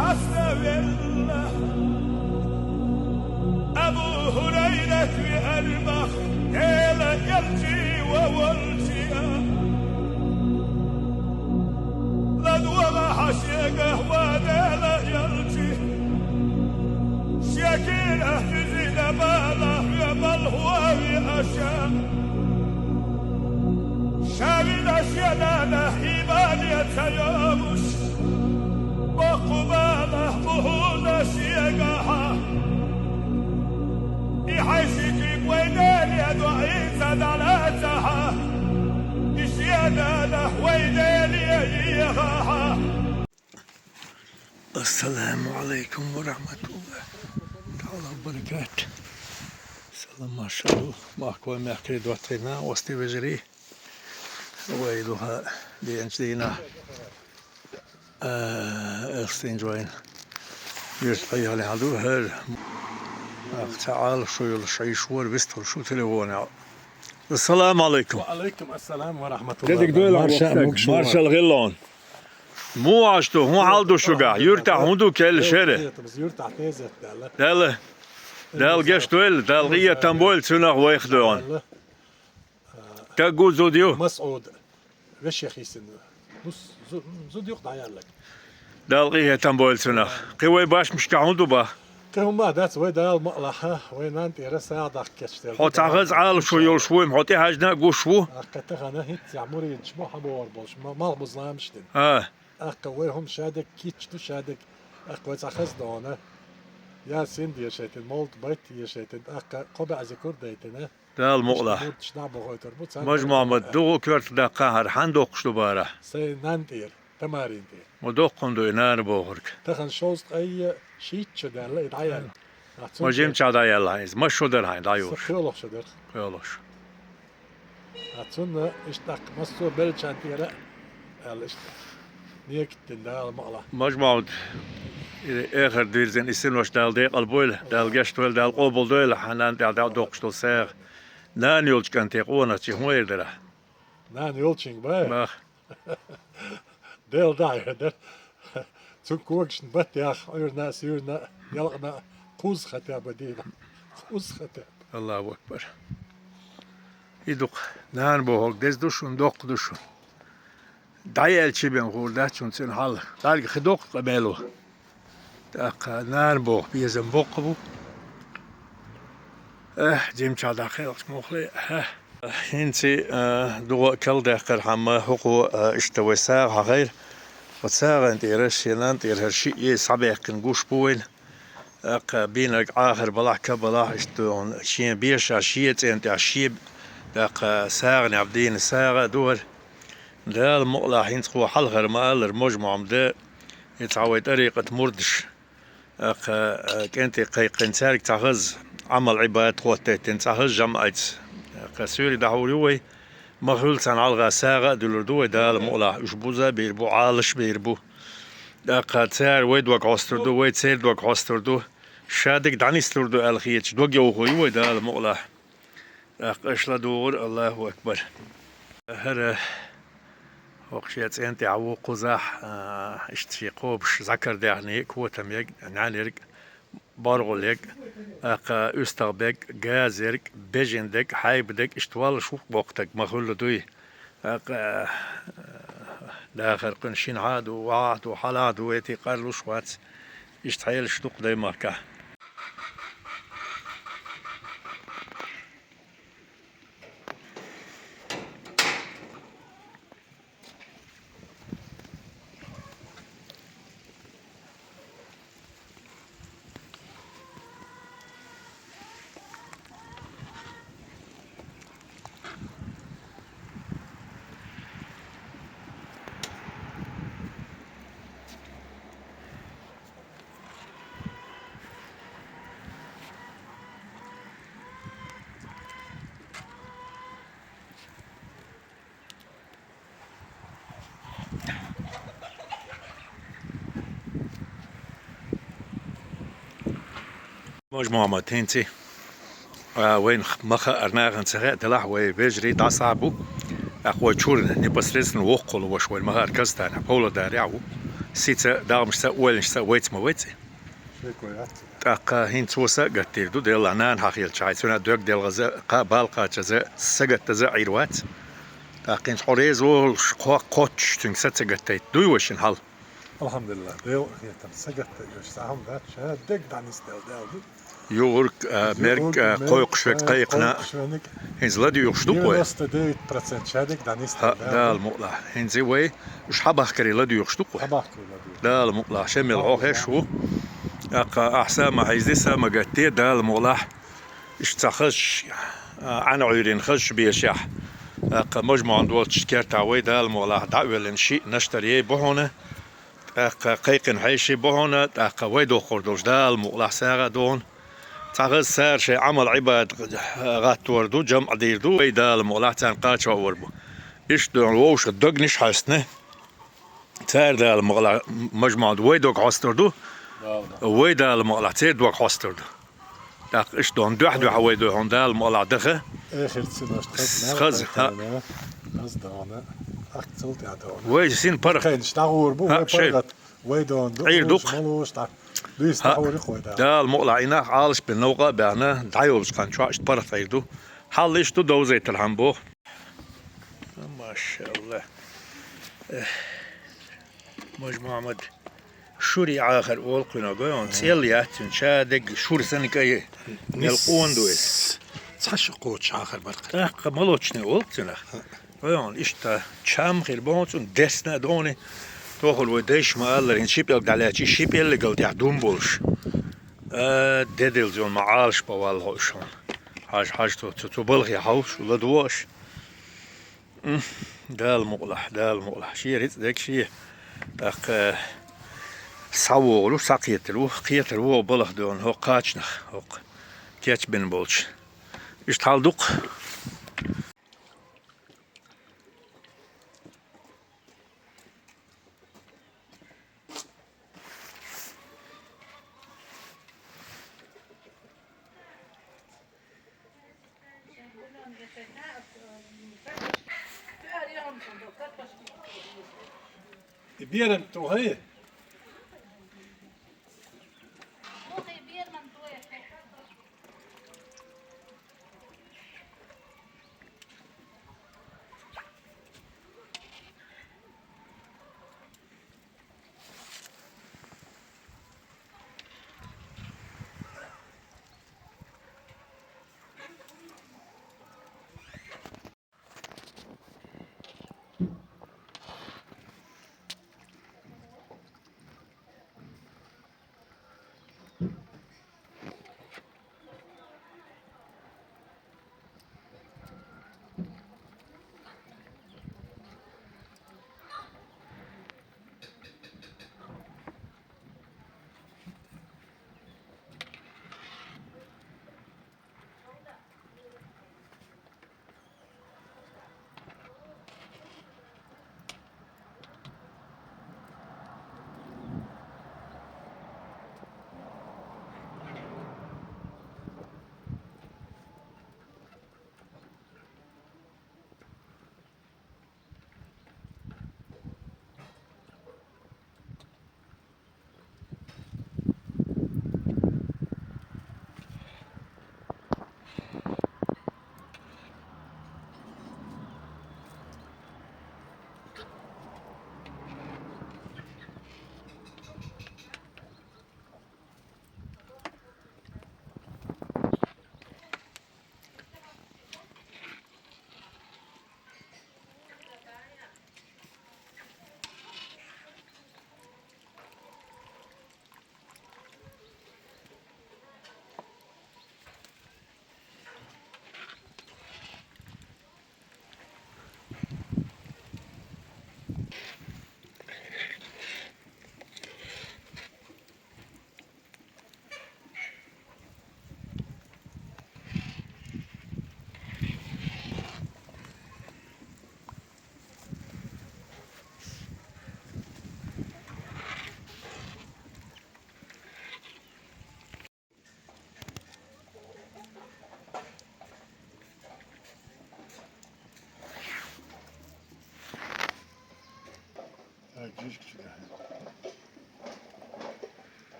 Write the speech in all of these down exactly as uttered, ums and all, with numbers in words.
Хьаставелла Абу Хурайрат виармах, Дела элчи ва волча. ЛадугӀа хьа шегахь, ва Дела элчи, шекира хьуьзина бала хьоьбал хьови аша. Шавина шенана имане ца йогӀуш, боккху бала бухьуна шегахьа. И хьайшичиг вай Деле доӀи ца далацахьа, и шенана вай Деле ехахьа. Ассаламу Ӏалайкум ва рахматуллахӀи таӀала ва баракатух. Салам, машаллахӀ. Махкой мехкарий, доттагӀий, нана, вастий, вежарий. Вай духа деанчу дийнахь, а, Элстинчу вайн юьртахь хьалха ду хӀара. Ах, цхьа Ӏалашо йолуш Ӏийш вара, вистхуьлуш ву телефонехь. Ассаламу Ӏалайкум. Ва Ӏалайкум ассалам ва рахматуллахӀ. Дедиг дойла, маршалла, маршалла хилла хьуна. Муха Ӏаш ду, хӀун хьал ду шуьгахь? Юьртахь хӀун ду, кхел шера? Юьртахь тезет даьлла. Даьлла, Дала гечдойла, Дала къинхетам бойла цунах, вайх дойла. Стаг ву, зуда ю? Масъуд, вешех йисина. Ну, зу-, зуда юха дӀаяьлларг. Дала къинхетам бойла цунах. Кхин вай башмашкахь хӀун ду бах? Кхин хӀумма а дац, вай Дала мукъалахь, вай нанна тӀера сагӀа даккха кечдина. Хьо цхьа хаза Ӏалашо йолуш вуй-м, хьо тӀехьаьжна а гуш ву. Аккха тахана хӀинцца муридаш бу хьабогӀур болуш, ма-, малхбуза ламаш дина. А. Аккха вай хӀума шадерг кийча ду, шадерг, аккха вай цхьа хаза дона. Ясин дешайтина, молда байт ешайтина, аккха кхо баьӀзе кура дайтина. Дала мукъалахь. Мурдаш дӀа а бохуьйтур бу, царна. Мажа-Мохьмад, дугӀу коьрта даккха хӀара, хьанна доккхуш ду бара? Сайн нанна тӀера, Тамарина тӀера. Ма доккха хӀун ду и нана бохург? Тахана шовзткъе шийтта шо даьлла и дӀаяьлла. Ма жимчохь дӀаяьлла хьан иза? Масса шо дара хьан дӀайолуш? КхоалгӀа шо дара. КхоалгӀа шо. А цунна иштта тӀаккха массо а беллачарна тӀера аьлла иштта. Некат дина Дала мукъалахь. Мажа-Мохьмад, и эхарт вирзина и синош Дала декъал бойла, Дала гечдойла, Дала къобалдойла, хьан нанна тӀехь дӀа а доккхуш долу сагӀа. Нана йолчу кӀанте къонахчий хӀун эр дара? Нана йолчуьнга бай? Бах. Дела дӀа а хӀоьдара. Цуьнан когашна баттех Ӏуьйранна а, суьйранна а, ялкъана а кхузза хатеб дийна. Кхузза хатеб. Аллаху акбар. И дукха нана бохург деза ду шуна, доккха ду шуна. ДӀаяьлча бен хуур дац шуна цуьнан хьал. Дальга хи доккха къамел ву. ТӀаккха нана боху безам боккха бу. Э, жимчохь дӀакхелхаш муххале, э. ХӀинца, э, дугӀа а калдаьккхархьама, хӀокхо, э, иштта вай сагӀа хьахийра. Оцу сагӀан тӀера шен нанна тӀера хӀара шиъ е схьабаьккхина гуш бу вайна. ТӀаккха бийнарг Ӏахар балахь, ка балахь, иштта шен беша, шен цӀен тӀехь, шен, тӀаккха сагӀанехь дийна сагӀа а ду хӀара. Дала мукъалахь, хӀинца кхо хьалхара ма-аллара, Мажа-Мохьмада, и цхьа вай тӀарикъат мурдаш. ТӀаккха, а, кӀентий кхайкхина цаьрга цхьа хаза Ӏамал-Ӏибадат хӀоттайтина, цхьа хаза жамаӀатца. ТӀаккха суьйре дӀахьур ю вай, ма-хуьллу царна хьалха сагӀа а дуьллур ду вай, Дала мукъалахь, уьш буза а бийр бу, Ӏалаш а бийр бу. ТӀаккха цара вай дог хьостур ду, вай церан дог хьостур ду. Шадерг дӀанислур ду аьлла хеташ, дог йовхо ю вай, Дала мукъалахь. ТӀаккха аша ладугӀура, Аллаху акбар. ХӀара хӀокху шен цӀен тӀехь ву кхузахь, а, иштта шен кхобуш зӀакар даьхни, котам ерг, нӀаьнерг, боргӀул ерг, тӀаккха уьстагӀ берг, газа ерг, бежана дерг, хьайба дерг, иштта валлаш ву боккха стаг, ма-хуьллу дуй. ТӀаккха, а, дахар кхуьнан шинахь а ду, вахьа а ду, хьалха а ду, вай тӀе къарлуш вац. Иштта хьелаш ду-кх даймахкахь. Мажа-Мохьмад, хӀинца, а, вайна ма-хаъара, нахана ца хаьа делахь, вай вежарий дӀасахьа бу. ТӀаккха вай чуьра непосредственно воккхахула ваша вайна ма-хаъара Казахстанехь, Павлодарехь ву. Сица, дагӀмашца, ойланашца вайца ма вайца. Шеко яц. ТӀаккха хӀинца цо са а гатдийр ду, делла нана хьахилча, хьай цуьнан дог делгӀаза, кхаъ бала кхачаза, сагатдаза Ӏийр вац. ТӀаккха хӀинца хьо реза волуш, кхо-, кхоччуш цуьнга са ца гатдайта дуй вай шина хьал? Алхьамдулиллах, Делан къинхетам, сагатдайта йолуш цхьа хӀума дац, ша дерг дӀанисделла Дала ду. Юург, а, мерг, а, кхойкхуш верг кхайкхина. ХӀинца ладуьйгӀуш ду-кх вай? Девяносто девять процент шадерг дӀанисдина. ХӀаъ, Дала мукъалахь. ХӀинца вай уьш хьабахкаре ладуьйгӀуш ду-кх вай? Хьабахкаре ладуьйгӀуш. Дала мукъалахь, шен мел хьо хезаш ву. ТӀаккха ахь са ма хьийзде, са ма гатде, Дала мукъалахь. Иштта цхьа хазаш, а, Ӏаьна Ӏуьйрина хазаш бешахь. ТӀаккха МажмуьгӀан долчу кертахь вай, Дала мукъалахь, дӀа а воьллина шиъ наштар яй бу хьуна. ТӀаккха кхайкхина хьеший бу хьуна, тӀаккха вай дохур долуш Дала мукъалахь сагӀа а ду хьуна. Цхьа хаза цара шайн Ӏамал-Ӏибадат гӀаттор ду, жамӀ дийр ду, вай Дала мукъалахь царна кхача ваор бу. Иштта ду хьуна вовшах догнаш хьаьстина. Цара Дала мукъалахь МажмуьгӀан вай дог хьостур ду, вай Дала мукъалахь церан дог хьостур ду. ТӀаккха иштта ду хьуна дуьхь-дуьхьа вай ду хьуна Дала мукъалахь даха. Эхарт синош тхаза мел хаза, хӀаъ. Хаза ду хьуна, тӀаккха цул тӀаьхьа ду хьуна. Вай син паргӀат. Кхайнаш дӀагӀур бу, хӀаъ, вай шайн паргӀат. Вай ду хьуна ду, Ӏийр ду-кх. Малуш дӀа. Дуьйцу дӀагӀур ю-кх вай Дала. Дала мукъалахь и нах Ӏалашбина новкъа а баьхна, дӀайолчу хан чохь иштта паргӀат Ӏийр ду. Хьал иштта ду довзийтархьама боху. Машалла. Эх, МажмуьгӀамад, шури Ӏахар олу кхуьнан гой хьуна, цӀел яц цуьнан, ша дерг шура санна кӀай, мел къона ду иза. Цхьа шу кхочуш Ӏахар бара-кх. ТӀаккха молочный олу-кх цуьнах. Гой хьуна, иштта чам хир бу хьуна цунна, десна а ду хьуна. Тохара вай дайша ма-аллара, хӀинца ши пӀелг дӀалаьцча, ши пӀеллигал тӀехь дум болуш. А, де делла зуьйна ма Ӏалашбан валла хьо уьш хьуна. Хьажа, хьажа, цу, цу, цу балхе хьовсуш, ладогӀа уьш. М, Дала мукъалахь, Дала мукъалахь. Шен рицкъ дерг шен. ТӀаккха схьавогӀур ву, схьакхетар ву, кхетар ву хӀокху балха ду хьуна, хӀокху кхачанах, хӀокху кечбина болчу. Иштта хьал ду-кх. И беран тухий?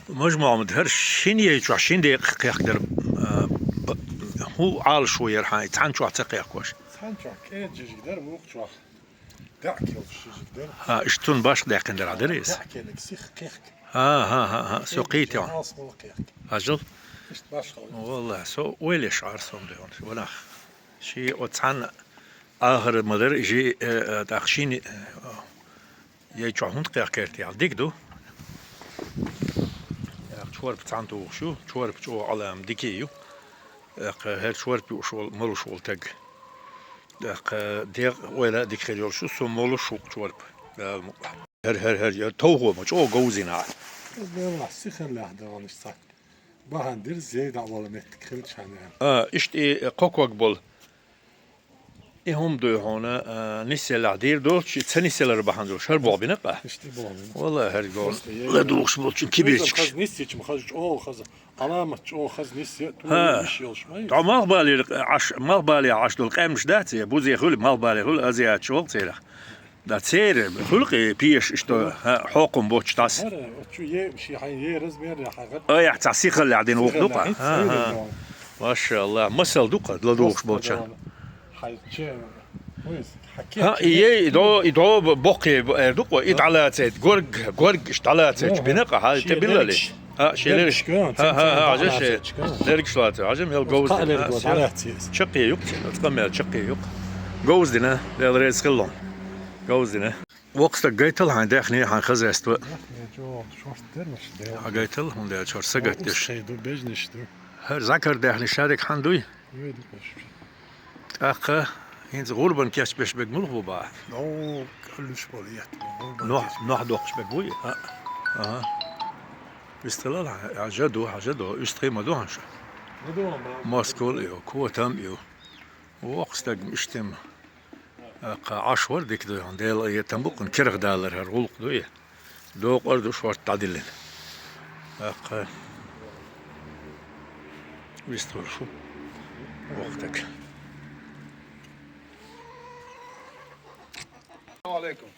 Мажмуъ Мухьаммад, хӀара шин яй чохь шин декъах кхехкадар, а, б-, хӀун Ӏалашо яр хьан, цхьана чохь ца кхехкош? Цхьана чохь кӀеззиг дар, вукху чохь даьӀахк йолуш шизиг дар. ХӀа, иштта цунна башха даьккхина дар хьан дара иза? ДаьӀахк кхехка. ХӀа, хьа, хьа, хьа, со кхетий хьуна. Хьажал. Иштта башха. Валлахь, со ойла еш Ӏара сом дуьйхьуна. Ванах. Ши оцу цхьана ахар ма дара, жи, э, э, тӀаккха шин, э, яй чохь хӀунда кхехкерти аьлла, дика ду. ТӀаккха чорпа цхьаьна тухуш ю, чорпа чӀогӀа Ӏалам дика ю. ТӀаккха хӀара чорпа юуш волу, молуш волу таг. ТӀаккха дегӀ ойла а дика хир йолуш ю, со молуш ву чорпа. Дала мукъ. ХӀара, хӀара, хӀара, я товхо ма чӀогӀа говзина. Делахь, сихаллехь даьлла иштта. Бахьана дира зей дӀа а вала меттиг хилчхьана. А, иштта и кхо ког болу. И хӀума дуй хьуна, а, нисъеллехь дийр доцуш, и ца нисъялар бахьана долуш, хӀара боху бина къа? Иштта боху бина. Валла, хӀара боху. Просто ей ладугӀуш болчун кибирчикаш. Хаза нисъича ма хаза чӀогӀа хаза. Аламат чӀогӀа хаза нисъе, ту виш йолуш ма ю. Хьо малхбалера Ӏаш, малхбале Ӏаш долу къаьмнаш дац, я бузе хуьлу, малхбале хуьлу, азиаташ воху церах. Да, церан хуьлу-кх и пеша иштта, хьо-, хьокхун боцчу тӀас. ХӀара, оцу чу е, ши хьайн е размер я хьан гӀад. Ай, ахь цхьа сихаллехь дина вукху ду-кх? Сихаллехь, хӀа, хӀа. Сихаллехь. Машалла, масал ду-кх, ладугӀуш болчарна. Хьайн че, хӀа, и е, и до, и до боккхе эр ду-кх, и дӀалацайта, горг, горг иштта дӀалацайта бина-кх, хьан тӀе биллале. А, шен лерг. Лергаш га, ха, ха, ха, хьажа шен. Лергаш лаца, хьажа мел говз дина. Чаккхе юкъ, оцу къамел чаккхе юкъ. Говз дина, Дела реза хилла. Говз дина. Воккха стаг, гайтал хьайн даьхни, хьайн хозяйство. Даьхни чӀогӀа шорта дермаш дела. Хьан гайтал, хӀунда аьлча хӀара сагатдеш. Уксхе ду, бежнаш ду. ХӀара закар даьхни шадерг хьан дуй? Вай ду кхаш. ТӀаккха хӀинца гӀурбан кечбеш берг муьлха бу бахьа? Ну, кӀалуш болу ятта, гӀурбан кечбеш. Нохь, нохь доккхуш берг буй? А, ага. Вистхилал хьан, хьан жа ду, хьан жа ду, уьстагӀий ма ду хьан шу? Ма ду хьан, ма. Москул ю, котам ю. Воккха стаг иштта ма. ТӀаккха Ӏаш вара дика ду хьан, Дела а, я там букъана кирах далар хӀара гӀуллакх дуй. Докъар ду шорта дӀадиллина. ТӀаккха вистхуьлуш ву. Вахтаг.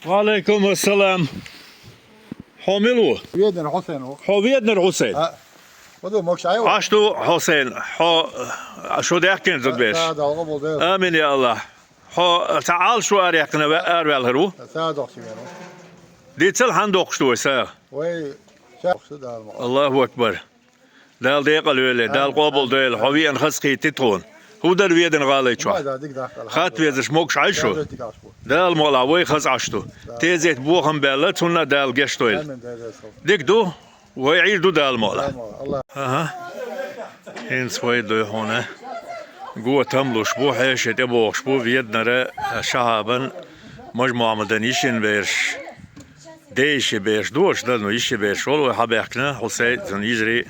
Ва алейкум ассалам. Хьо мила ву? Веднер Хьусейн ву. Хьо Веднер Хьусейн? А. Ма ду, могуш Ӏайва? Ӏаш ду, Хьусейн. Хьо, а, шу даьккхина зудбеш. Амин, я Аллах. Хьо цхьа Ӏалашо араяьккхина ве-, араваьллар ву? Са дохчи вер ву. Дийцал, хьан доккхуш ду вай са? Вай ша дохкуш ду, Дала ма. Аллаху акбар. Дала декъал йойла, Дала къобал дойла. Хьо веана хазахийти тхуна. ХӀун дара Ведан гӀалай чохь? Хатта везаш могуш Ӏай шу? Дала мукъ лахь, вай хаза Ӏаш ду. Тезет бохам баьлла, цунна Дала гечдойла. Дика ду? Вай Ӏийр ду, Дала мукъ лахь. Ага. ХӀинца вай дуй хьуна. Го там луш бу, хьеший тӀе бохуш бу, Веданара Шахьабан, Мажмухьаммадан йишин бераш. Ден йишин бераш ду аша, да, ну, йишин бераш волу вай хьабаьхкина, Хьусейн, цуьнан йижарий.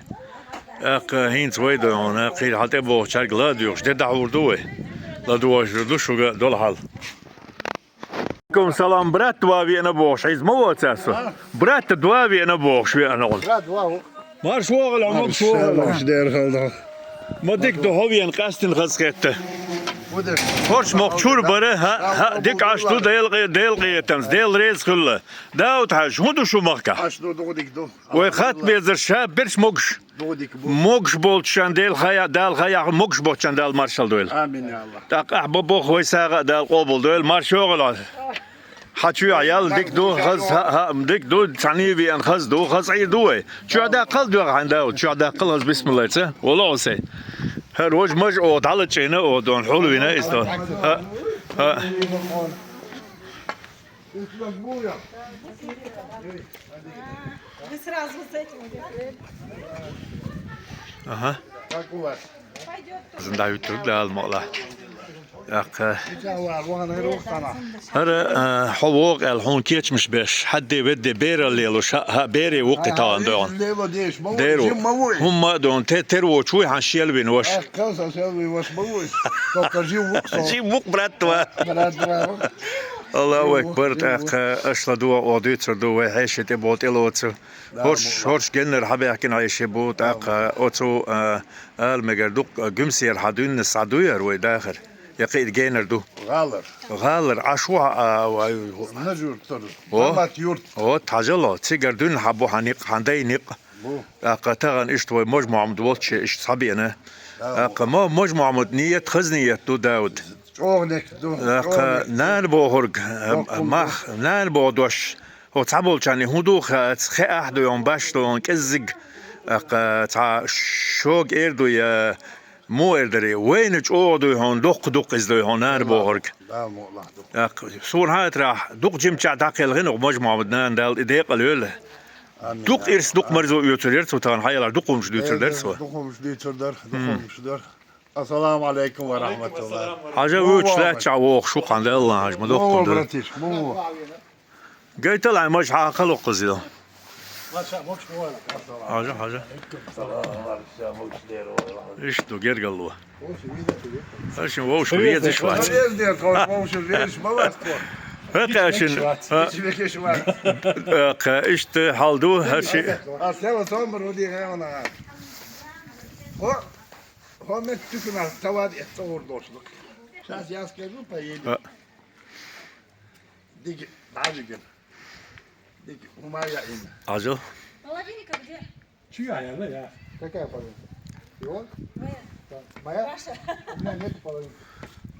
ТӀаккха хӀинца вай дуй хьуна, кхийра хьан тӀе бохучаьрга ла а дуьйхуш, де дӀахьур ду вай. ЛадугӀуш ду шуьга долу хьал. Алейкум салам, брат, два веана бохуш, иза ма воцара со? А? Брат, два веана бохуш веана хьуна. Брат, два ву. Марш вогӀал, Ӏумар, марш вогӀал. Марш дера хала. Ма дика ду хьо веана, къаьстина хазахетта. ХӀорш мохк чур бара, хӀа, хӀа, дика Ӏаш ду, Дела къе-, Дела къинхетамца, Дела реза хуьлла. Дауд-хьаьжа, хӀун ду шу махкахь? Ӏаш ду, дукха дика ду. Вай хатта безар ша берш могуш. Дукха дика бу. Могуш болчарна Дела хая-, Дала хаяхь, могуш боцчарна Дала маршалла дойла. Амин, я Аллах. ТӀаккха ахь бо-, боху вай сагӀа а Дала къобал дойла, марш йогӀал. Хьан чоьхьа ял дика ду, хаза, хӀа, хӀа, дика ду, цхьаьний веана хаза ду, хаза Ӏийр ду вай. Чоьхьа даккхал доьгӀа хьайн, Дауд, чоьхьа даккхал хаза бисмиллахӀца. Вала Хьусейн. ХӀара важа мажа оха дӀалачкъийна, оха дона хьулвина, иза дона. ХӀа, хӀа. Вы сразу с этим. Ага. Зан дӀахӀуьттур Дала мукъ лахь. ТӀаккха. ХӀара, а, хьо вогӀу аьлла, хьуна кечамаш беш, хьадде, ведде, бералла лелош, хӀа, хӀа, бере ву-кх и тахана догӀун. Дера ву. ХӀумма а догӀун, те-, тера воцуш вуй хьан шелвина ваша? Жим ву-кх, брат, ва. Аллаху акбар, тӀаккха аша ладогӀа, оха дуьйцур ду, вай хьеший тӀе боху тӀелоцу. ХӀорш, хӀорш геннара хьабаьхкина хьеший бу, тӀаккха оцу, а, ала мегар ду-кх, Гуьмсера хьан дуьйна схьа дуй хӀара вай дахар? Я кхин а генара ду? ГӀалара. ГӀалара, Ӏаш ву хьан, а, вай? Нажур тара. О? Мамат юрт. О, хьажал, цигара дуьйна хьан бу хьан никъ, хьан дай никъ? ТӀаккха тахана иштта вай Можа-Мохьмад волчча иштта схьабеана. ТӀаккха мо-, Можа-Мохьмад ният, хаза ният ду, Дауд. ЧӀогӀа ният ду, тӀаккха чӀогӀа ният ду. Нана бохург, э, мах, нана боху дош, хӀо цхьаболчарна хӀун ду хац, хеахь ду йоӀ, баш ду йоӀ, кӀеззиг, тӀаккха цхьа шога эр ду я, муха эр дарий, вайна чӀогӀа дуй хьуна, доккха-дуккха иза дуй хьуна, нана бохург. Дала мукъ лахь ду. ТӀаккха суна хьан тӀарахь, дукха жимачохь дӀакхелхина оха Можа-Мохьмад, нана Далла и декъала йойла. Амин. Дукха ирс, дукха марзо оьцур яра цо тахана, хьаялахь дукха хӀумаш дуьйцур дара цо. Дукха хӀумаш дуьйцур дара, дукха хӀумаш дара. Ассаламу алейкум ва рахматуллах. Хьажа, вуьйцуш лаьттачохь вохуш ву-кх хьан, Далла, хьажа, ма доккхал ду. Гайтал хьайн, Можа, хьан кхалокхаза. Хьажа, хьажа. Иштта ду гергарло. Хьажа, шун вовшашка везаш вац. ХӀаьта шун, а, кхы иштта хьал ду, хьажа. Сейчас я скажу, поедем. Дика, дӀадигира. Дика, хӀума яийна. Хьажал. Половинка где? Чья я, да, я? Какая половинка? Его? Моя. Да. Моя? Ваша. У меня нету половинки.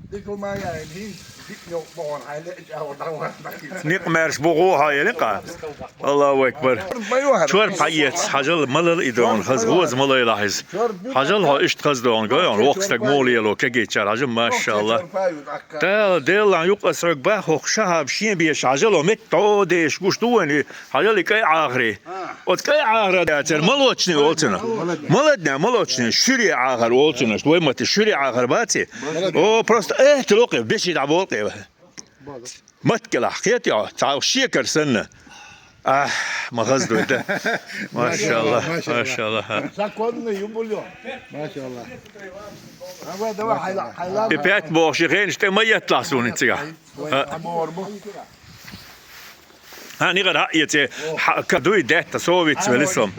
Дика, хӀума яийна, хӀинца дика йолу бохьана хьайна леача а дӀавахана. Никъ маьрша бу гӀо хьо, я никъа? Аллаху акбар. Моё хьара. Чорпа хьаэца, хьажал, малал и догӀун, хаза гӀоза малайлахь иза. Хьажал хьо иштта хаза догӀун, гой хьуна, воккха стаг муха лело кегийчара, хьажа, машалла. Дала, Делан юкъа ас хьоьга бах, хӀокху шахьаба шен беша, хьажал, хӀо метта дӀо дезаш гуш ду вайна, хьажал и кӀай Ӏахарий. Оцу кӀай Ӏахара дацара, молочный олу цунах. Молодняя, молочный, шуьре Ӏахар олу цунах, вай матте шуьре Ӏахар баций? О, просто эхталокхи, беши дӀаболкъи. Мат кӀелахь, кхетий хьо, цхьа шекар санна. Ахь, ма хаза дуй дан. Машалла, машалла. Законный ю бульон. Машалла. Давай, давай, хьайла, хьайла. И пять бохуш, и хенаш тӀе ма етталахь суна цигахь. Ой, а. Амор бу. Хьан, нигара хьаэца, хьа, ка дуй детта, со виц велла со.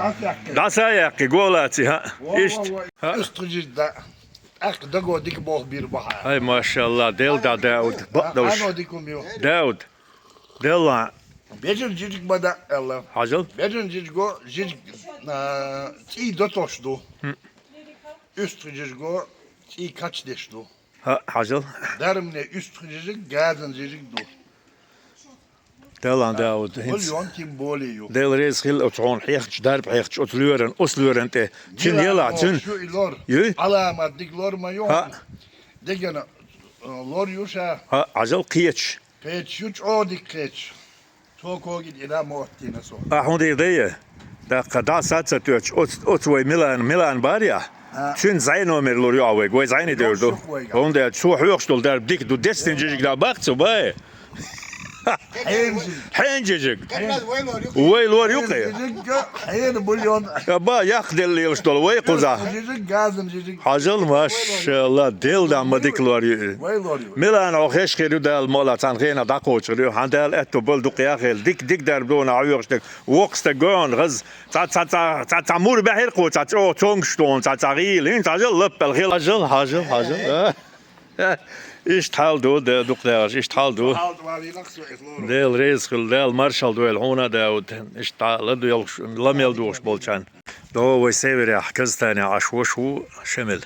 ДӀаса яьккхи, голаци, хьа. Иштта. Хьа. Устхуьжуьйту да. ТӀаккха даго дика боху бийр бахьа. Ай, машалла, Дела да, Дауд, бакъдолуш. Ано дика хӀума ю. Дауд, Делла. Бежан жижиг ма да, аьлла. Хьажал? Бежан жижиго, жижиг, а, цӀий дотош ду. Хм. УьстагӀ жижиго, цӀий качдеш ду. Хьа, хьажал? Дармане уьстагӀ жижиг, газан жижиг ду. Делан Дауд, хӀинца. Бульон тем более ю. Дела реза хила оцу хьуна хьехча, дарба хьехча, оцу лоьран, оцу лоьран тӀе. Цуьнан ялахь, цуьнан. Шу и лор. Юй? Аламат дика лор ма ю. Хьа. Дегана, э, лор ю ша. Хьа, хьажал кхечаш. Кхечаш ю, чӀогӀа дика кхечаш. Цо когина и да ма оттийна со. А хьуна дийр дайа? ТӀаккха дӀа саца тоьттуш, оц-, оцу вай Милан, Милан бар яхь? А. Цуьнан зӀе номер лур ю ахь вайга, вай зӀене девр ду. Йоккхуш вайга. ХӀунда аьлча цо хьоьхуш долу дарба дика ду, дестина жижиг да баккха цо, бай. Хьенан жижиг. Хьенан жижиг. Как раз вай лор ю. Вай лор ю кхе. Хьенан жижиг, хьенан бульон. Я ба, яккха делла лелаш долу вай кхузахь. Жижиг, газан жижиг. Хьажал, машалла, Дела да ма дика лор ю. Вай лор ю. Милан хьо хеш хир ю, Дала мукъ лахь, цхьана хенахь дӀакхочур ю. Хьан Дала аьтто бала дукха яхийла. Дика, дика дарба ду нах хьоьхуш дерг. Воккха стаг гой хьуна, хаза, цхьа, цхьа, цхьа, цхьа, цхьа мур баьхьира кхо, цхьа чӀогӀа цомгуш ду хьуна, цхьа, цхьа гӀийла, хӀинца хьажал лаппал хила. Хьажал, хьажал, хьажал, а? Иштта хьал ду, де, дукха дагӀаш, иштта хьал ду. Дела реза хуьлда, Дала маршалла дойла хьуна, Дауд. Иштта ладоьгӀуш, ламел дохуш болчарна. ДогӀу вай северехь, Казахстанехь Ӏаш ваша ву Шемал.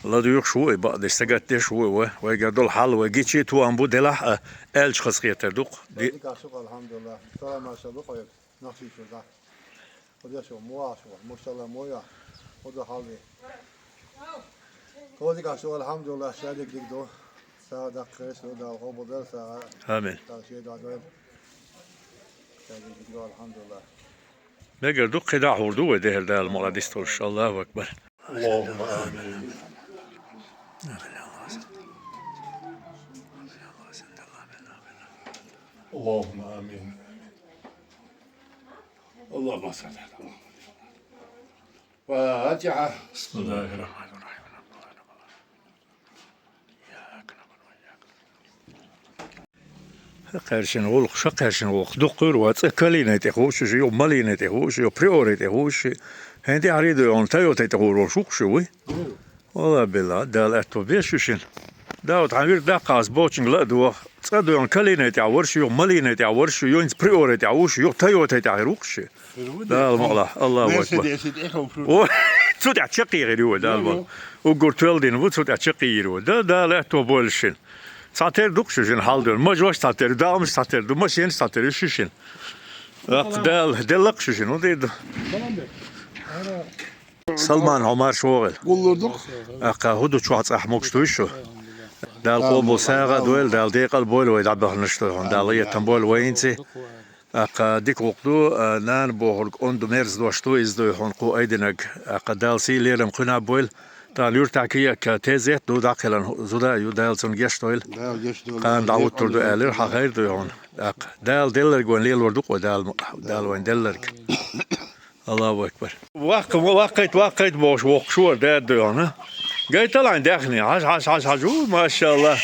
Ладуьйхуш ву и, бакъдеш сагатдеш ву и вай. Вайгара долу хьал вай гичи а тоам бу делахь а, аьлча хазахетар ду-кх. Ди- Дика шу, алхьамдулиллахӀ. Салам-маршалла ду хьоьга. Нах шийчур дац. Хо деш ву, мо ахь шу, муршалла мо яхь. Хо ду хьал ве. Хо дика шу, алхьамдулиллахӀ, ша дика дика ду. СагӀа даккхийша, Дала къобалдойла сагӀа. Амин. Дала шен дӀадойла. Ша дика дика ду, алхьамдулиллахӀ. Мегар ду, кхидӀа а хӀур ду вай дехар Дала мукъ лахь дистхуьлуш. Аллаху акбар. Аллахумма амин. Аллахумма амин. Аллахумма салли аля Мухаммад. Фатиха. Бисмиллахир-рахманир-рахим. Кхаьршина гӀуллакх, ша кхаьршина гӀуллакх. Дуккха вуьйр вац, цкъа Калина тӀе хууш ю, Малина тӀе хууш ю, Приора тӀе хууш ю. ХӀинца тӀаьхьа рийду йолу Тойота тӀе гӀур волуш ву-кх шу, вуй? Валла билла, Дала аьтто беш ю шина. Да, вот хьан вирд даккха ас бочинг ла а доху. ЦӀа доьгӀна калийна тӀехь вара шу, юха малийна тӀехь вара шу, юха хӀинца приора тӀехь ву шу, юха тайота тӀехь хир ву-кх шу. Да, ма ла, Аллаху акбар. О, цу тӀехь чаккхе хир ю вай, Дала ма ла. Уггар тоьлла дина ву, цу тӀехь чаккхе йийр ву. Да, Дала аьтто бойла шуна. Цхьатера ду-кх шу шуна хьал дина. Мажош цхьатера, дамаш цхьатера ду, машенаш цхьатера ю шу шуна. Дала делла-кх шу шуна, хӀун дийр ду? Салман, хьо марша вогӀийла. Гуллур ду-кх. ТӀаккха хӀун ду чохь цӀахь, могуш дуй шу? Дала къобал сагӀа а дойла, Дала декъал а бойла вай дӀабаханарш дуй хьуна, Дала къинхетам бойла вайна цӀе. ТӀаккха дика гӀуллакх ду, а, нана бохург онда мерза дош ду, иза дуй хьуна кху айдинарг. ТӀаккха Дала сий-лерам кхуьнан бойла. Тахана юьртахь кхиъ а тезет ду, дӀакхелхина зуда а ю, Дала цунна гечдойла. Дала гечдойла. Кхана дӀахӀуттур ду аьллера, хьан хайр дуй хьуна. ТӀаккха Дала делларг вайна лелор ду-кх вай, Дала, Дала вайна делларг. Аллаху акбар. Ваккха-, ваккхийта, ваккхийта бохуш воккхуш вара, даьдда йогӀна. Гайтал хьайн даьхни. Хьажа, хьажа, хьажа, хьажа. У, машалла.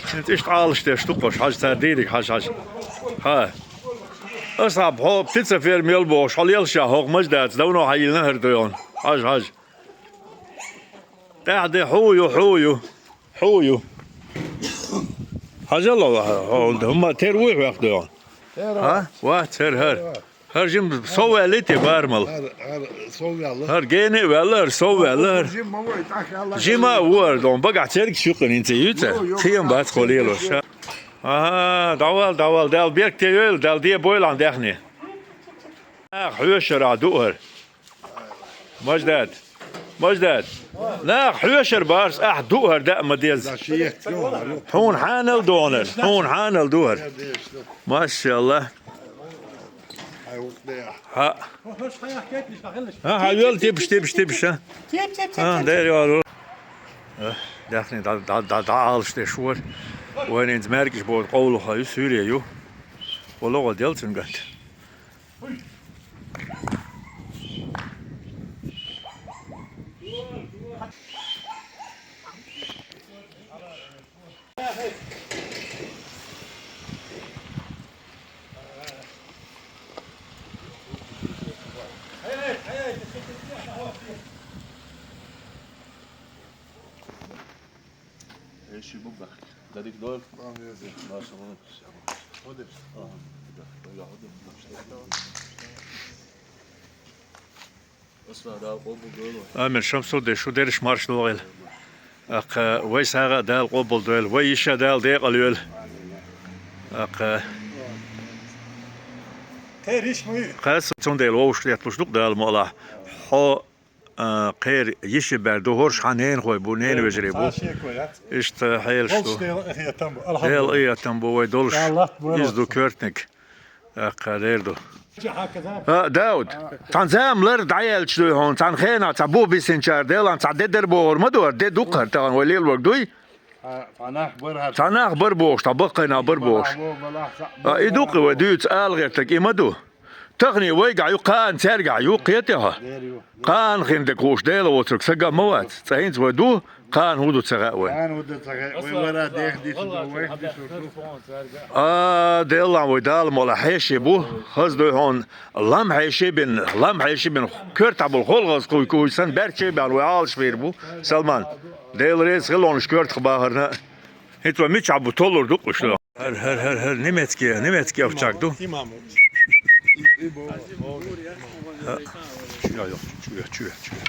ХӀинца иштта Ӏалаш деш ду-кх уьш. Хьажа, цара дийриг, хьажа, хьажа. Хьа. Аса хьан хьо птицеферма йолу бохуш, хьо лелаш а хӀокху маждаца давно хьан йиллина хӀара ду йогӀна. Хьажа, хьажа. ТӀаьхьа де, хьу ю, хьу ю. Хьу ю. Хьажал, хьо, хьо, хӀумма тера вуй хьоьх ду йогӀна? Тера. Хьа? Вац, хӀара, хӀара. ХӀара жима сов ваьлла те барамал? ХӀара, хӀара сов ваьлла. ХӀара гена а ваьлла, хӀара сов ваьлла, хӀара. Жима ма вай, тӀаккха аьлла. Жима а ву хӀара дон, багахь цергаш юккъина хӀинца юьйцу? Йо, йо, кхиам бац кхо лелош. Аха, дӀавала, дӀавала, Дала беркате йойла, Дала де бойла хьан даьхни. Нах хьоьшурахь ду хӀара. Маждад. Маждад. Нах хьоьшур барс ахь ду хӀара даа ма деза. Хьуна хьанал догӀанар, хьуна хьанал ду хӀара. Машалла. Хьа. Хьа, хьа, йол тибаш, тибаш, тибаш, а? Тип, тип, тип, А, тип. Дер йол. Э, даьхни дӀа, дӀа, дӀа, дӀа алаш деш вара. Вайнинца маьркӀаш боду къовлуха ю, суьйре ю. Вало гӀо дел цуьнгахь. Эши бу бахт. Дадик дол. Бам еза. Машалла. Ходиш. Ага. Амин. Шамсуддин, шу дерриш марш догӀийла. ТӀаккха вай сагӀа а Дала къобал дойла, вай йиша Дала декъал йойла. ТӀаккха кхас цундела вовшах детталуш ду-кх Дала мукъалахь. Хьо, а, кхеран йиши бер ду, хӀорш хьан ненахой бу, нена вежарий бу. Иштта хьелаш ду. Дела къинхетам бу, вай долуш. Иза ду коьртаниг. ТӀаккха дер ду. А, Дауд, цхьана зама лар дӀаяьлча дуй хьуна, цхьана хенахь цхьа бух бисинчара делахь, цхьа де дара бохур ма ду хӀара, де ду-кх хӀара тахана вай лелорг дуй? Цхьа нах бара бохуш, цхьа баккхий нах бара бохуш. А, и ду-кх вай дуьйцу ала гӀертарг, и ма ду. Тахана вайгахь ю, кхана цаьргахь ю, кхетий хьо? Кхана хин дерг хууш Дела воцург сага а ма вац. Цкъа хӀинца вай ду, кхана хӀун ду ца хаьа вай. Кхана хӀун ду ца хаьа, вай вара дех дису ду, вайх дису ду. А, деллахь вай Дала мукъалахь хьеший бу, хаза дуй хьуна, лам хьеший бина, лам хьеший бина, коьртахь болу холхаза кхуй кхуй санна, баьрччий баьхна вай Ӏалашвийр бу, Салман. Дела реза хила хьуна уьш коьртах бахарна. ХӀинца вай мичахь бу, толлур ду-кх уьш. ХӀара, хӀара, хӀара, хӀара, немецкий, немецкий овчарка ду. Имам. ХӀа. Чуья, йо, чуья, чуья, чуья.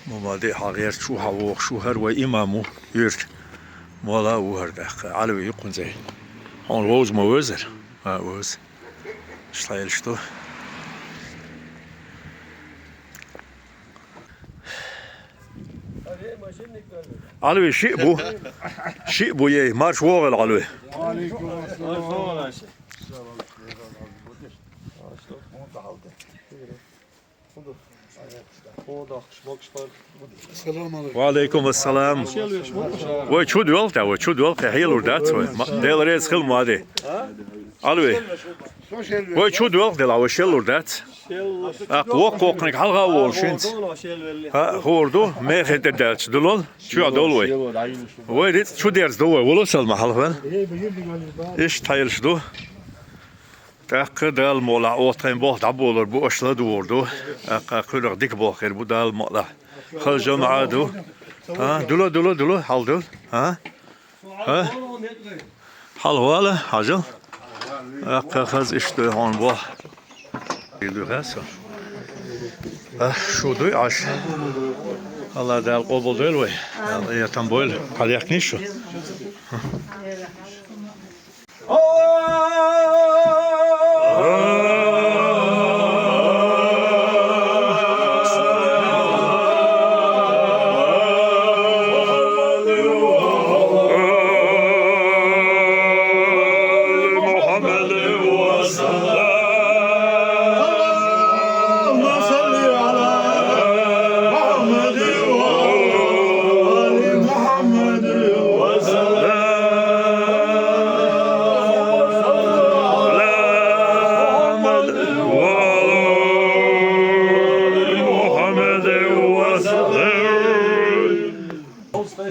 Ма ма де хьан гӀерта шу, хьан вогӀу шу, хӀара вай имам ву, юьрта. Мола а ву хӀара тӀаккха, Ӏалви ю кхунзай. Хьуна вовза ма вевзара? А, вевза. Иштта хьелаш ду. Ӏалви, шиъ бу. Шиъ бу ей. Марш вогӀийла, Ӏалви. Ва алейкум ассалам. Вай чу доьлху тӀе, вай чу доьлху тӀе, хьелур дац вай. Ма, Дела реза хила ма де. Ӏалви. Вай чу доьлху делахь, вай шеллур дац. ТӀаккха воккха воккханиг хьалха а волуш хӀинца. ХӀа, хӀора ду, мехе тӀе даьлча дулол, чоь долу вай. Вай рицкъ чу дерзадо вай, вало Салма хьалха ваьлла. Иштта хьелаш ду. ТӀаккха Дала мукъ лахь, оха тхайн болх дӀаболор бу, аша ладугӀур ду. ТӀаккха кхуьнах дика болх хир бу Дала мукъ лахь. Хала жамаӀат ду. А, дула, дула, дула, хьал дула. А? А? Хьал вала, хьажал. ТӀаккха хаза иштта хьона болх. Ил ду хасо. А, шу дуй Ӏаш. Алла Дала къобал дойла вай. Дала я там бойла. Хьал яхкниш шу.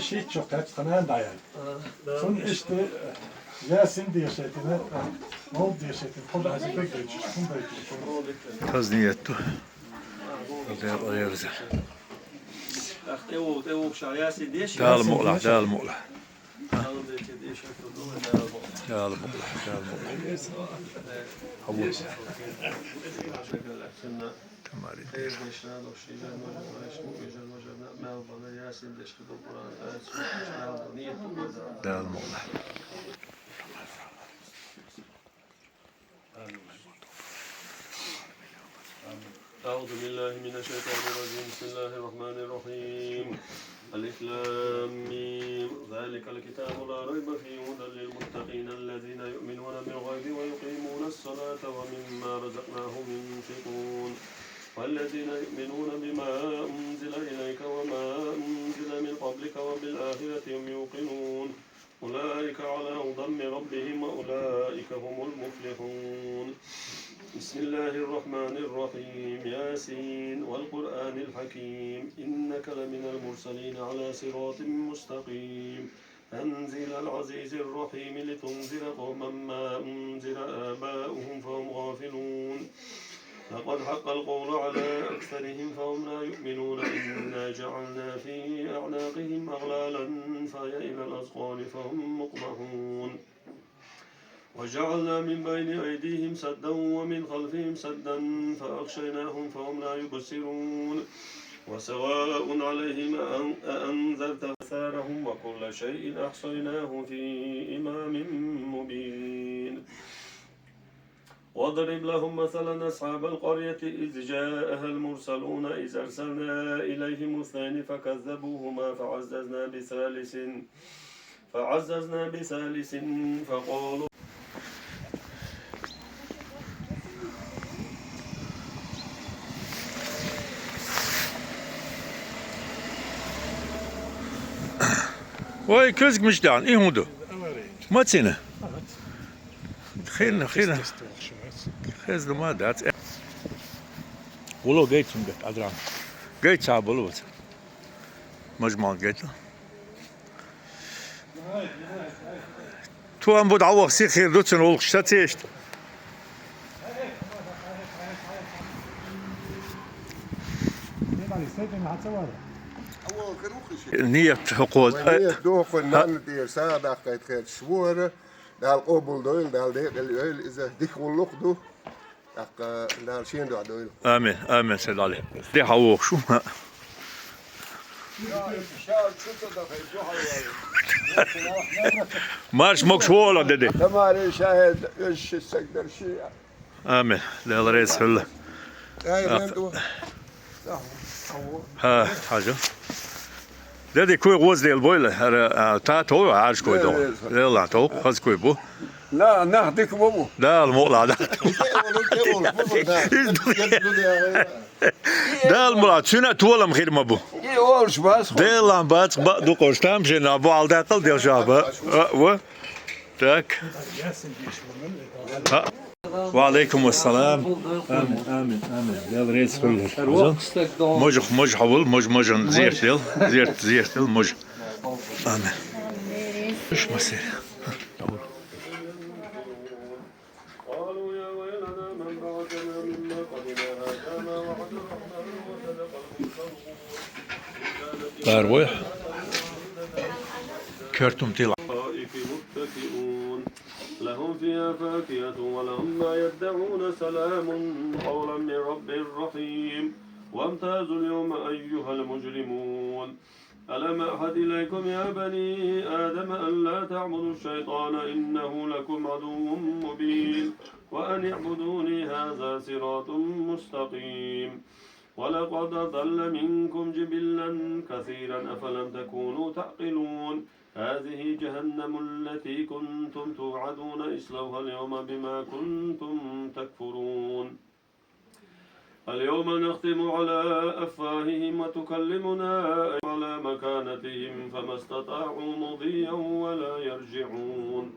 Шийтта шо кхаьчтана даяр. Цун иштта Ясин дешайтина, мовлид дешайтина, хӀума аз бегдайчу, хӀума дайчу. Хаза ният ду. Дала мукъ лахь, Дала мукъ лахь. Дала мукъ лахь, Дала мукъ лахь. Хьаву. Тамари. Дала мукъ лахь. أعوذ بالله من الشيطان الرجيم. بسم الله الرحمن الرحيم. ألف لام ميم. ذلك الكتاب لا ريب فيه هدى للمتقين الذين يؤمنون بالغيب ويقيمون الصلاة ومما رزقناهم ينفقون. والذين يؤمنون بما أنزل إليك وما أنزل من قبلك وبالآخرة هم يوقنون. أولئك على هدى من ربهم وأولئك هم المفلحون. بسم الله الرحمن الرحيم. ياسين والقرآن الحكيم. إنك لمن المرسلين على صراط مستقيم. تنزيل العزيز الرحيم. لتنذر قوما ما أنذر آباؤهم فهم غافلون. لقد حق القول على أكثرهم فهم لا يؤمنون. إنا جعلنا في أعناقهم أغلالا فهي إلى الأذقان فهم مقمحون. وجعلنا من بين أيديهم سدا ومن خلفهم سدا فأغشيناهم فهم لا يبصرون. وسواء عليهم أأن-، أأنذرتهم أنذرتهم وكل شيء أحصيناه في إمام مبين. واضرب لهم مثلا أصحاب القرية إذ جاءها المرسلون إذ أرسلنا إليهم اثنين فكذبوهما فعززنا بثالث، فعززنا بثالث فقالوا Вай, куьзга мича даьхьна, и хӀун ду? Мацина? Хин, хин. Хезна ма дац. Вало гайцун гат, адрам. Гайца болу вац. Мажман гайта. Туан бу дӀаваха сихир ду цун улхуш сацешта. Ният хӀокхо. Вай ният ду хӀокхо, нанна тӀера сагӀа даккхайта хеташ вара. Дала къобал дойла, Дала декъала йойла иза. Дика гӀуллакх ду. ТӀаккха Дала шен дуьхьа дойла. Амин, амин, салли Ӏалайхи. Де хьавогӀуш ву. Марш могуш вогӀалахь, деде. Тамари шахӀед, уьш ши саг дар ши. Амин. Дала реза хуьлда. Ай, вен ду. ХӀа, хьажа. Деде, куй гӀоздел бойла, хӀара, а, та тов, Ӏарш куй дов. Э, э, Лелла тов, хаз куй бу. На, нах дика бу бу. Дала мукъ лахь, да. Дала мукъ лахь, цуьнан толам хир ма бу. И олуш бац. Делан бац, ба, дукхуш там шен, а, бу алда кал дел шаба. А, во. Так. А. Ва алейкум ассалам. Амин, амин, амин. Дала реза хуьлда. Можа, можа хьавол, можа, можа зерт дел, зерт, зерт дел, можа. Амин. Иш масир. قالوا يا ويلنا Дарвой. Кертум тила. الأرائك متكئون. لهم فيها فاكهة ولهم ما يدعون. سلام قولا من رب رحيم. وامتازوا اليوم أيها المجرمون. ألم أعهد إليكم يا بني آدم أن لا تعبدوا الشيطان إنه لكم عدو مبين. وأن اعبدوني هذا صراط مستقيم. ولقد أضل منكم جبلا كثيرا أفلم تكونوا تعقلون. هذه جهنم التي كنتم توعدون اصلوها اليوم بما كنتم تكفرون. اليوم نختم على أفواههم وتكلمنا أيديهم على مكانتهم فما استطاعوا مضيا ولا يرجعون.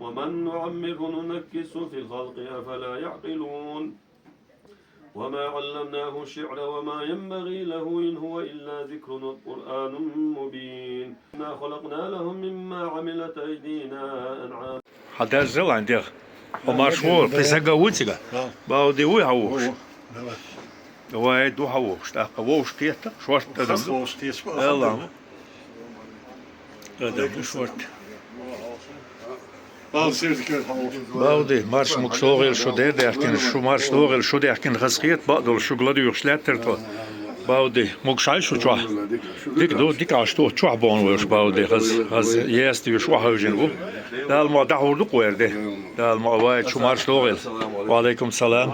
ومن نعمره ننكسه في الخلق أفلا يعقلون. وما علمناه الشعر وما ينبغي له إن هو إلا ذكر وقرآن مبين. إنا خلقنا لهم مما عملت أيدينا أنعاما. Хьадаззал ан дех. Хьо марш ву, пхи сага ву цига. Бауди ву хьа вовш. Давай ду хьа вовш. ТӀаккха вовш кхетта, шорт адам ду. Аллам. Адам ду шорт. Бауди, марш мукш догӀел шу дер даьхкина, шу марш догӀел шу даьхкина хазхет, бакъдол шу гладуьйхуш лаьттар тхо. Бауди, мукш хьай шу чохь. Дика ду, дика Ӏаш ту, чохь бохна веш, Бауди, хаз, хаз, ести веш, вахавжин ву. Дала ма дахур ду къоер де. Дала ма вай, шу марш догӀел. Ва алейкум салам.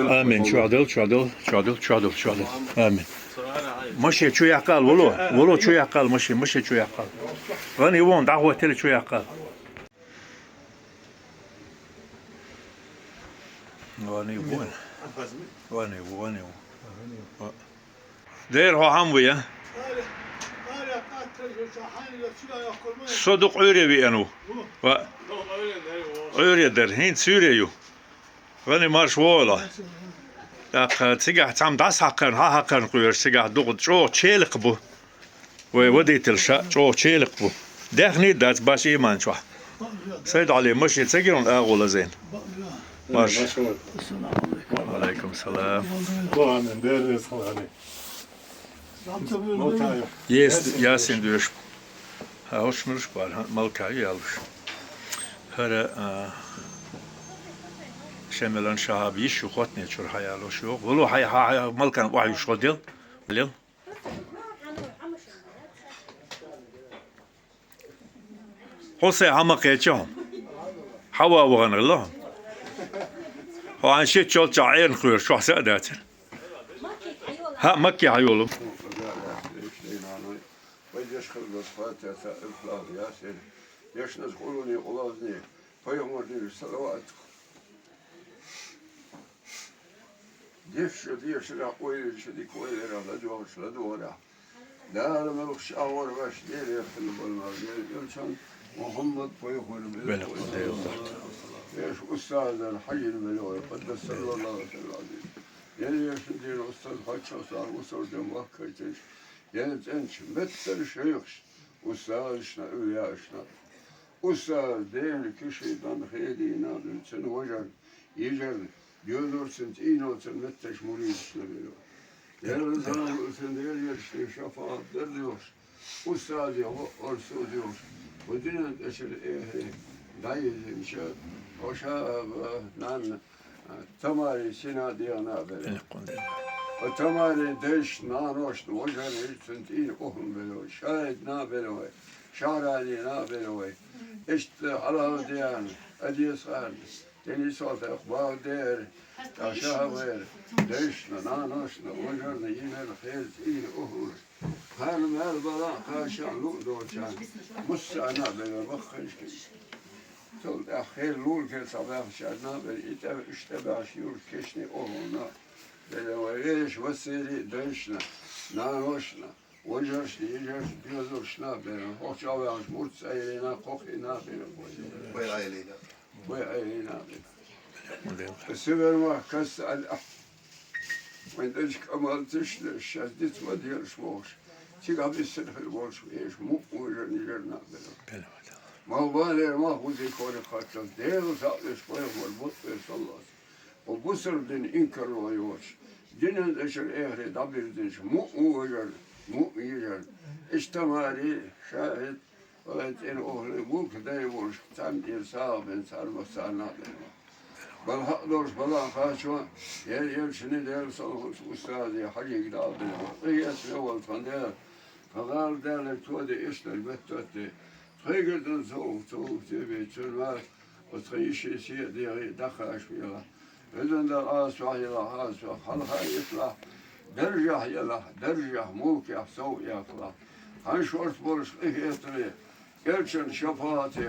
Амин. Чухдал, чухдал, чухдал, чухдал, чухдал. Амин. Маши чу яккал, воло, воло чу яккал, маши, маши чу яккал. Гани вон, дахватели чу яккал. Вани вон. Вани, вани. Дер хьо хьам ву я? Со ду къуьре виану. Ва. Къуьре дар, хин цуьре ю. Гани марш вогӀала. ТӀаккха цигахь цхьамма дӀасахьакхарна, хьахьакхарна кхоьруш, цигахь дукха чӀогӀа челакх бу. Вай водитель ша чӀогӀа челакх бу. Даьхни дац баш иман чохь. Сайд Ӏали машин ца гирун агӀо лазайн. Марш. Ва алейкум салам. Ес, ясин дуьш. Хьа, хӀуш муьлш бара, хьа, малкай ялуш. ХӀара, а, шемелан шахьаб йиш ю хотне чур хьаялуш йогӀу. Вало хьай, хьа, хьа, малкан охьа юш хо дел? Лел? Хьо се хьама кхеча хьо? Хьава вагӀан гӀилла хьо? Хьо хьан шит чолча Ӏерна кхоьру, чохь са а дацар. ХӀаъ, Макке хьайолу. Вай деш хилла Фатихьа, Ихлас, Ясин. Дешнаш къулуни, къулазни, пайхамар динаш салават. Дешша дешара, ойланча дика ойлара, ладогӀарш ладогӀара. Дала мелхаш агӀор ваьш, Деле хила болма, Деле элчан, Мухаммад пайхамар белхойла. Деш устазан хьажин велой, къаддасаллаллаху сирраху. Деле дешна дина устаз хьаччо сар усар дем ваккайташ. Деле цӀенча меттара шайхаш, устазашна, авлияашна. Устаз дена киши дан хедийна, цун важар, йижар, доьзур цун цӀийно цун метташ муридашна вело. Дела зама цун дерзешна шафаат дар дуьхуш, устазе гӀо орсо дуьхуш, хӀу динан тӀашар эхе, дӀайизинча, хӀо ша а, нанна, Тамарин сина дегӀана а бело. О Тамарин дайшна, наношна, важарна цун тӀийна охӀун бело, Шайдна а бело, Шахранина а бело, иштта Алавдиан, Адесхан, Денисолтах, Бахдер, Шахавер, дайшна, наношна, важарна, йижарна хеза тӀийна охӀуш. Хьарна мел бала кхаша луъ долчарна, муссарна а бело, баккхийчкин. Цул тӀаьхьа хер лулахе ца баьхначарна а бело, и тӀе, уьш тӀе баьхача юрт кешни охӀунна а бело, вай вешан Васили дайшна, наношна, важаршна, йижаршна, доьзалшна а бело, хӀокху чӀогӀа ваьхнача мурд цӀайрина, кхокхийна а бело. Вай Ӏайрина. Вай Ӏайрина а бело. Сивер ма касса аьлла, вайн дечка амал тишна, шаьш диц ма дезаш вогӀуш, цигахь биссина хир болуш веш, мукъа вожарна, йижарна а бело. Мах балера, мах вузий корих хаттал, Дела схьа а веш, пайхамар бутӀвер саллаллаху. Хьо бусар дин инкарло йоцуш, динан тӀашар эхаре дӀабирзинчу мукъа вожарна, Муъ йижар. Иштта мари шахӀид, валай цӀен охӀли, мулк дай болуш, царна тӀера сагӀа бен, царна царна бен. Бала хьакъ долуш балан хачо, ер, ер шинне дер сан устази хьажиг дал бен. Къият вевал тхан дер. Тхан гӀала далар тоде иштар беттотте. Тхайгар дан цо, цо, тебе, чур вар. Оцу йишин се а дегӀе даккхаш велахь, везан Дала, Ӏазапехь елахь, Ӏазапехь, хьалха а ислахь, даржехь елахь, даржехь, мулкехь сов а яхалахь, хьан шорта болуш къинхетаме, элчан шапаӀате,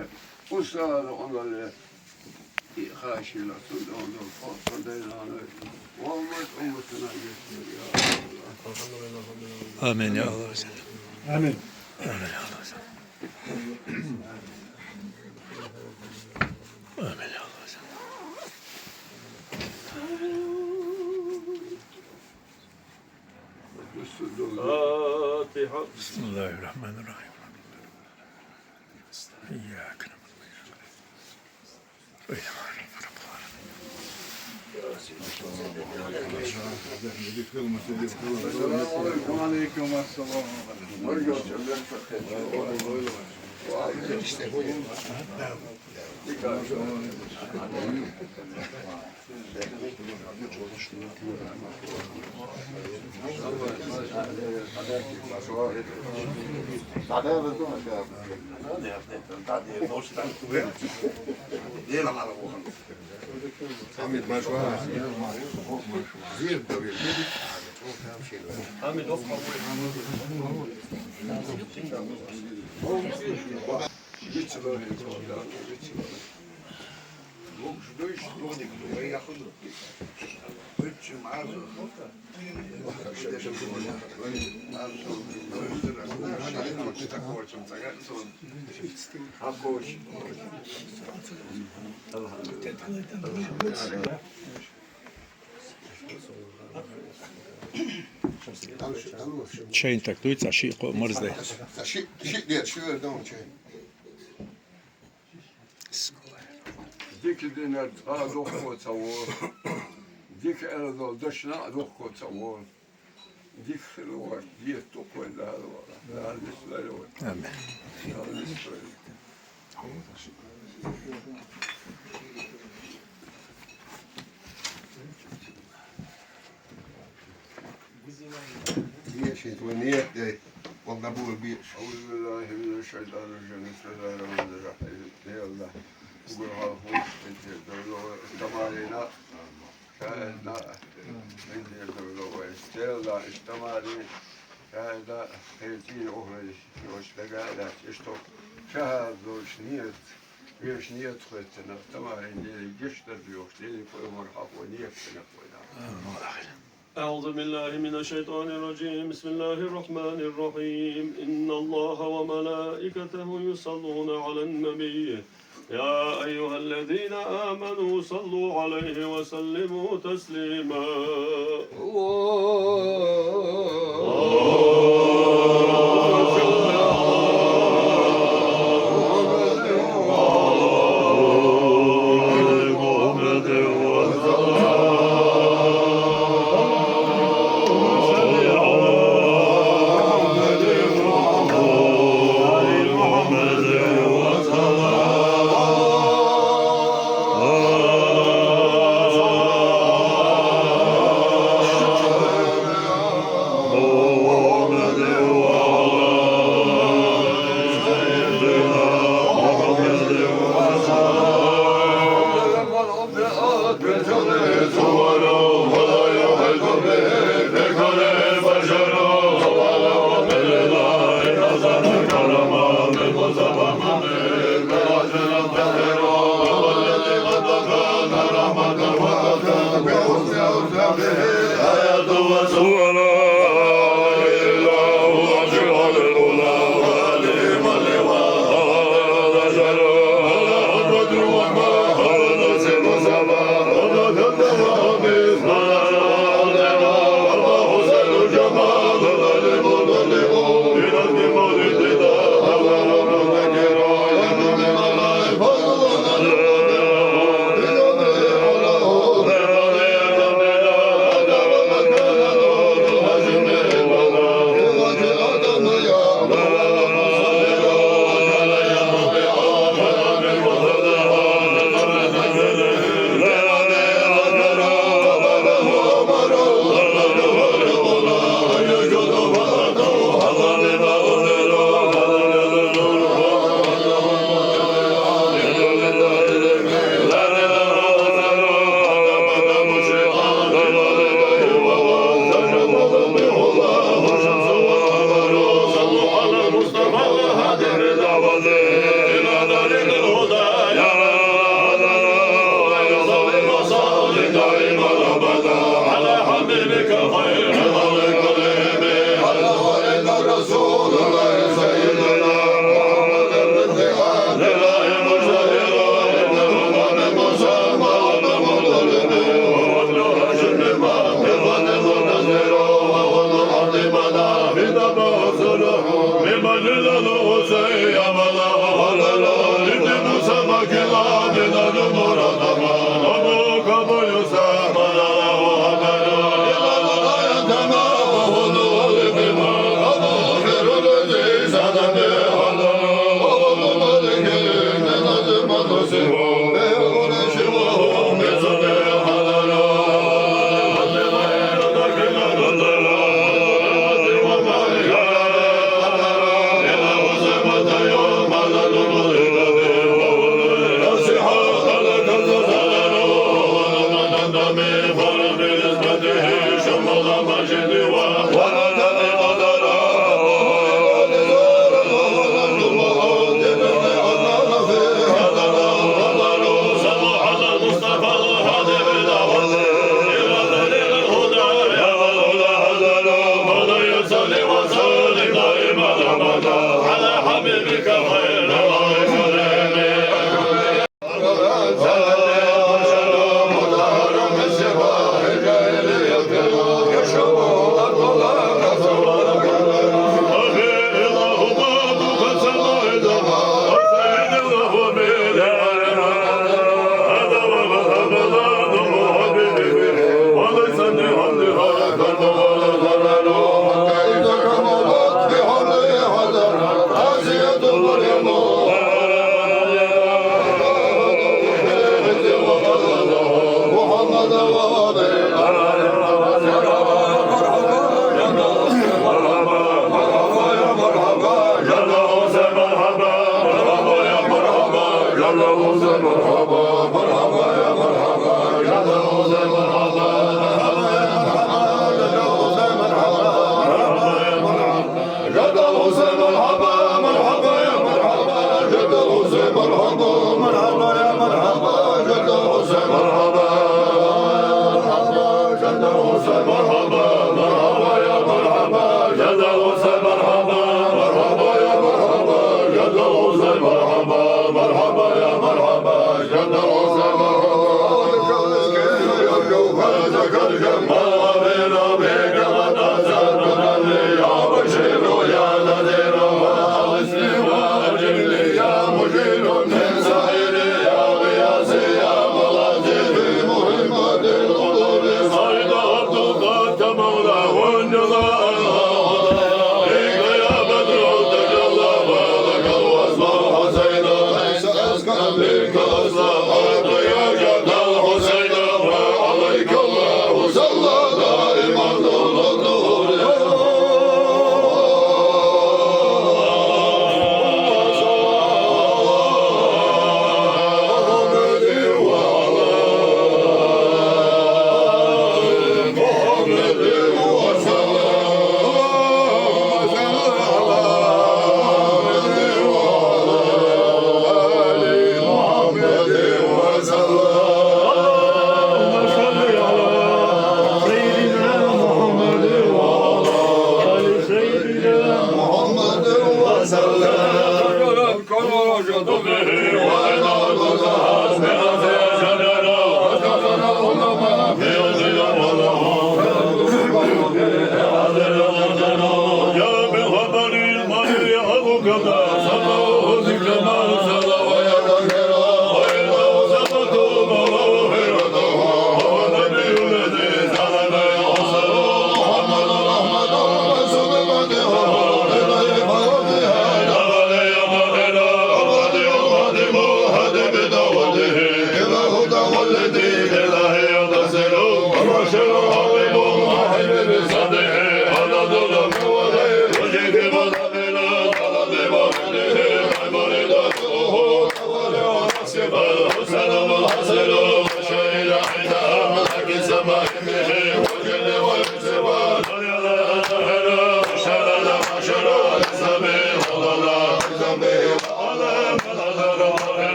устазан Ӏамале, и хашийла, цунна долу доккха дайнана, Мухьаммад умматана гечдойла, я Аллах. Амин, я Аллах. Амин. Амин, я Аллах. آمين يا الله. الفاتحة. بسم الله الرحمن الرحيم. إياك نعبد وإياك نستعين. وعليكم السلام. Чайн так дуй, цхьа шиъ-кхоъ марздай. Цхьа шиъ, шиъ дер, ши вер дан чайн. Дика динарг цкъа а дохко ца волу. Дика аьлла долу дашна а дохко ца волу. Дика хилла варх дета ту кхойна Дала вала. Дала нислойла вай. Амин. Дала нислойла. Дешийта вай ниет дай. Валла бур беш. أعوذ بالله من الشيطان الرجيم. بسم الله الرحمن الرحيم. يا الله. Угар хьалхуш, тӀедерзор ло вай, иштта марийна, шаьрна, тӀедерзор ло вай, стелла, иштта марийна, шаьрна, хӀетийн охьа йолуш дага а лаьцна, иштта шахьар долуш ниет, вешан ниет хоьттина, тамарийна Деле гечдар доьхуш, Деле пайхамар хьахо ниет дина вайна. أعوذ بالله من الشيطان الرجيم. بسم الله الرحمن الرحيم. إن الله وملائكته يصلون على النبي. يا أيها الذين آمنوا صلوا عليه وسلموا تسليما.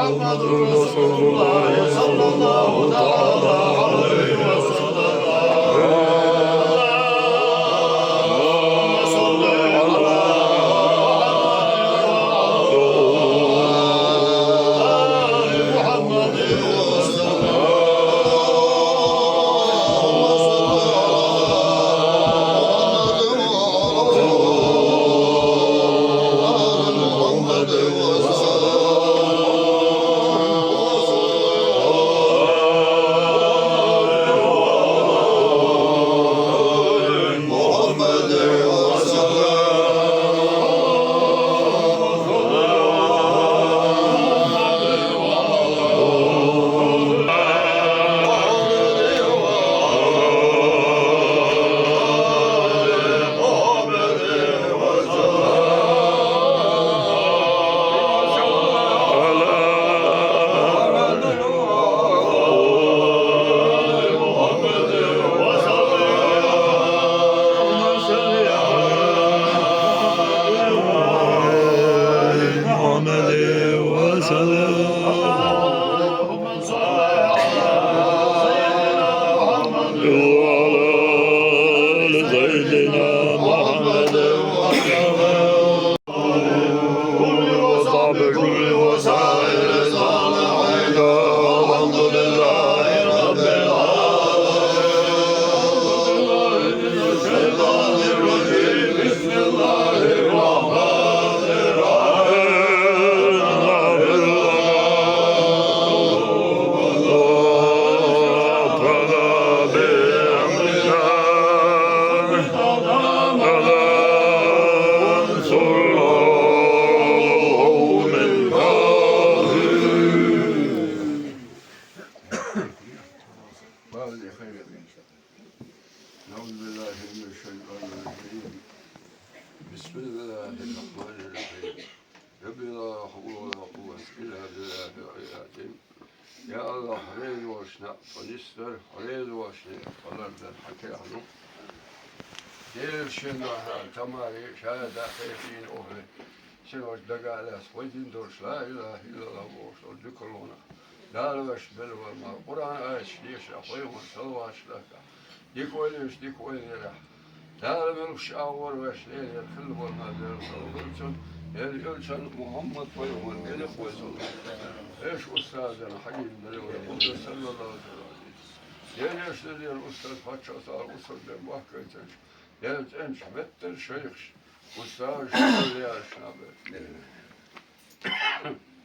محمد رسول الله صلى الله تعالى عليه وسلم. اللهم صل على آل محمد وسلم. أعوذ بالله من الشيطان الرجيم. بسم الله الرحمن الرحيم. رب لا حول ولا قوة إلا بالله العلي العظيم. يا الله، ريز وشنا فنستر، ريز وشنا فلردن حكي عنه. دير شنو تماري شهادة خيفين أوهي. Сен вач дагадеш, вай дин долуш ла илаха иллаллах бохуш долу дикалло. Дала ваьш белла вара ма Къуръан аяташ деша, пайхамар салаваташ дахка. Дика вай леш, дика вай лерахь. Дала муьлххачу агӀор ваьш лелера хилла вара ма Дала салаваташ. Эл элчан Мухьаммад пайхамар генахь вай салават. Эш устазана хьагина белла вай, Мухьаммад саллаллаху алейхи ва саллям. Дереш лелера устаз паччахь сагӀа устаз бен бахкайтанаш. Дела цӀенчу меттара шайхаш, устазаш, лаьраш наб.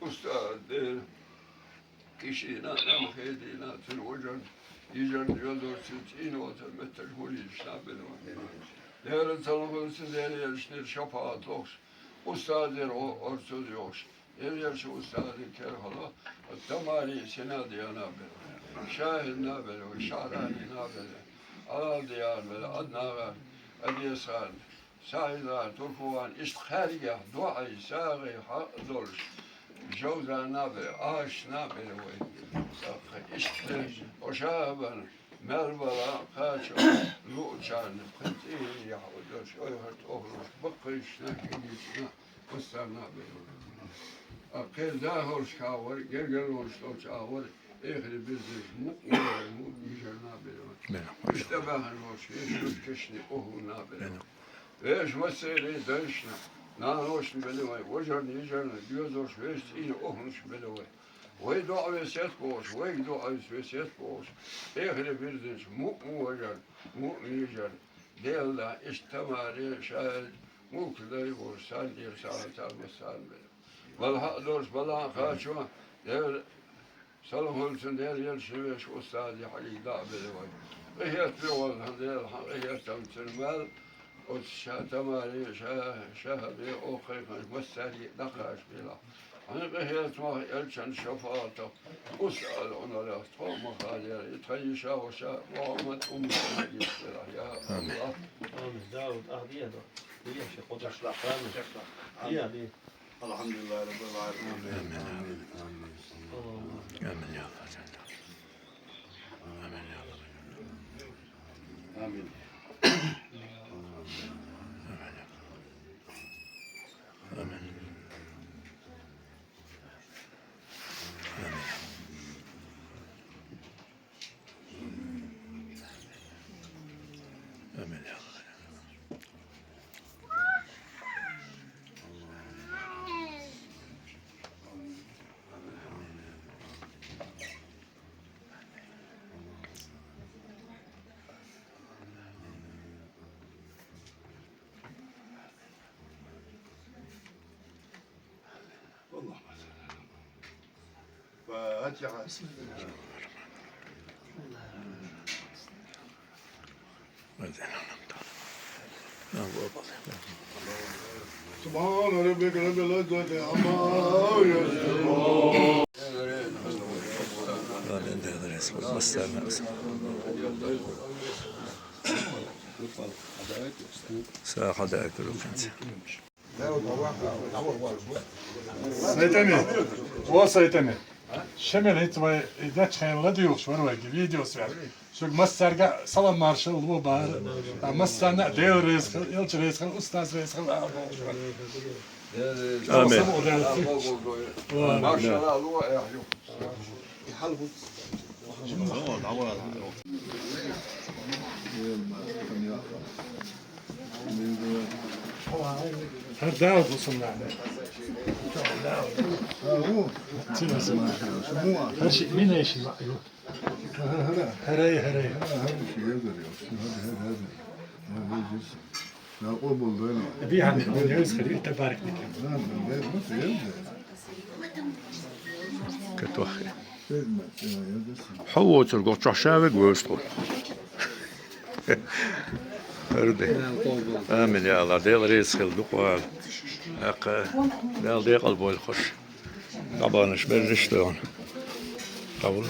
Устаз дела, кишина, нана хедина, цуьнан важарна, йижарна йоьдур цуьнан цӀийнан оцу метташ муридаш наб. Дела ца лохуьйту цу Делера шнера шапаӀат лохуш, устазера о-, орцуз йохуш. Элерчу устазийн керхало, Тамари Синадиана белла, Шахидна белла, Шахранина белла, Алалдиана белла, Аднаган, Адесхан, Сахьидан, Турхуан, иштта хаьргех доӀай, сагӀай хьакъ долуш, Жовзана белла, Ашна белла вай. Иштта Ошабан, мел бала кхачо луучарна, пхи цӀийна яхь долуш, ойхар тӀохуш, баккхийчна, кӀинтна, Устарна а бен. А кхел дахаршка а вара, гергарлонаш долчу а вара, эхаре беззаш мукъ вара, мукъ мижарна а бен. Бен. Иштта бахьана волуш, вешан кешни охӀунна а бен. Бен. Вешан массерийн дайшна, наношна бен вай, важарна, йижарна, доьзалш вешан цӀийнан охӀунаш бен вай. Вай доӀа весет бохуш, вайга доӀа весет бохуш, эхаре бирзинчу мукъ важарна, мукъ мижарна, Делан, иштта Тамари, Шахьид, мулк дай волуш, царна тӀера сагӀа, царна массарна бен. Бала хьакъ долуш, бала а кхачо, Дела салам хуьлда цунна, Дела елшан вешан устаза Хьалиев дӀа а белла вай. Къахетаме волу хьан Дела, хьан къахетамца мел оцу ша тамаре, ша, ша бе, оха кхайкхинчу массаьрга а дӀакхачабелахь. Хьайн къахетамах, элчан шафаӀатах, уьш ала Ӏуналлех тхо а ма хадера, и тхан йиша ваша Мухьаммад уммат гечделахь, я АллахӀ. Амин. Дауд, ахь де, ахь де, ши кхо даш. Амин. Де, де. الحمد لله رب العالمين. آمين. آمين. آمين. آمين يا الله. آمين يا الله. آمين. آمين. آمين يا الله. اللهم صل على محمد. فاتحة. سبحان ربك رب العزة عما يصفون. Сагьа даийтур вукхунца. Сайтами, о, Сайтами. Шемал хӀинца вай и дечхьайна ладуьйгӀуш вара вайга видеосвязь. Шуьга массаьрга а салам маршалла ло бахара. Ткъа массарна а Дела реза хила, элча реза хила, устаз реза хила ала бохуш вара. Амин. Со ма ву даьлла. О, маршалла ло, эхь ю. ХӀара Дауд ву суна нана. Цина суна. ХӀара ши, мина ши ма ю. ХӀара, хӀара. Дийхьа, хьуна хӀара хир, табарак дика. Катохи. Хьо воцург оцу чохь ша вега вевза тхо. ХӀара де. Амин, я АллахӀ, Дела реза хила дукха ала. ТӀаккха Дала декъал бойла хӀорш. ДӀабаханаш берриш а дойла. Къабул.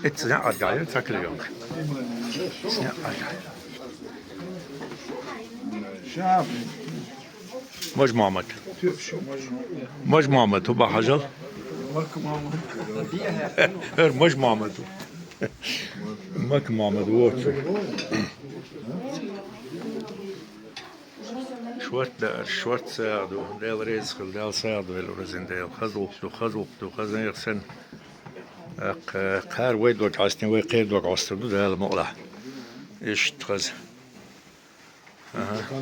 Эцци неӀ аргахь ю, цхьа килограмм. Эцци неӀ аргахь. Мажа Мохьмад. Мажа Мохьмад, хӀу бан хьажал. ХӀара Мажа Мохьмад ву. Мака Мохьмад воцу. Шорта даар, шорта сагӀа ду. Дела реза хила, Дала сагӀа дойла уразин Дела. Хаза гӀуллакх ду, хаза гӀуллакх ду, хаза нехан санна. Кхара вай дог хьастина, вай кхеран дог хьостур ду, Дала мукъалахь. Иштта хаза. Аха.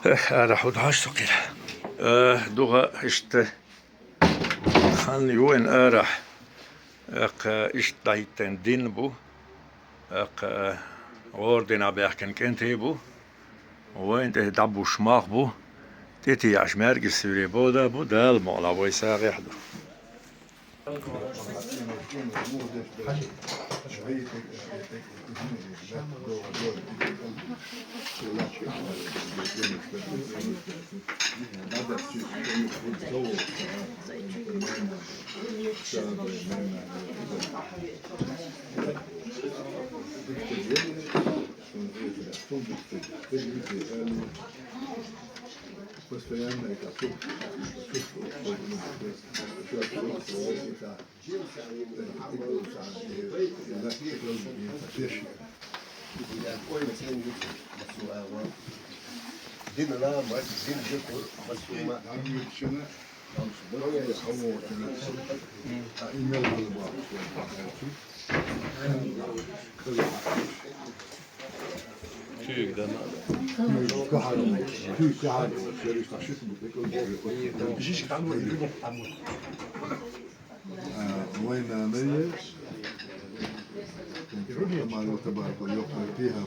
Эх, арахь хӀу дӀахьажа со кхира. Э, духа иштта хан ю вайн арахь. Эккха иштта дӀахӀиттина дин бу. Эккха гӀора динах баьхкина кӀентий бу. Вайна тӀе дӀабуш мах бу. ТӀетеӀаш маьркӀаж суьйре бода бу, Дала мукъалахь вай сагӀехь ду. Постоянно это тут. Куьйга дан. Куьйга кахьар. Куьйга кахьар. Шериш ташит. Жиш кхьану, жиш кхьану. А, вайна мея. Амалу табарка, йоху пиха.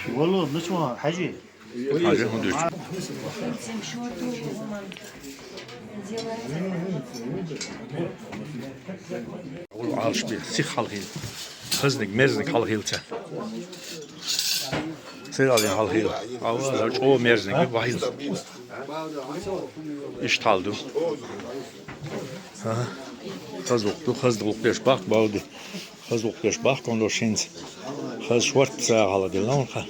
Валло, ну что, Хьажи? Хьажи, хӀун дуьйцу? Гьалаш бе, сих хьалхийла. Хазник, мерзник хьалхийла царна. Сих хьалхийла. Ава, чӀогӀа мерзник бахьийла. Иштта хьал ду. Ага. Хаза гӀуллакх ду, хаза гӀуллакх деш баккха бовди. Хаза гӀуллакх деш баккха хӀун долуш хӀинца. Хаза шорта сагӀа хьала дилла хӀун хан.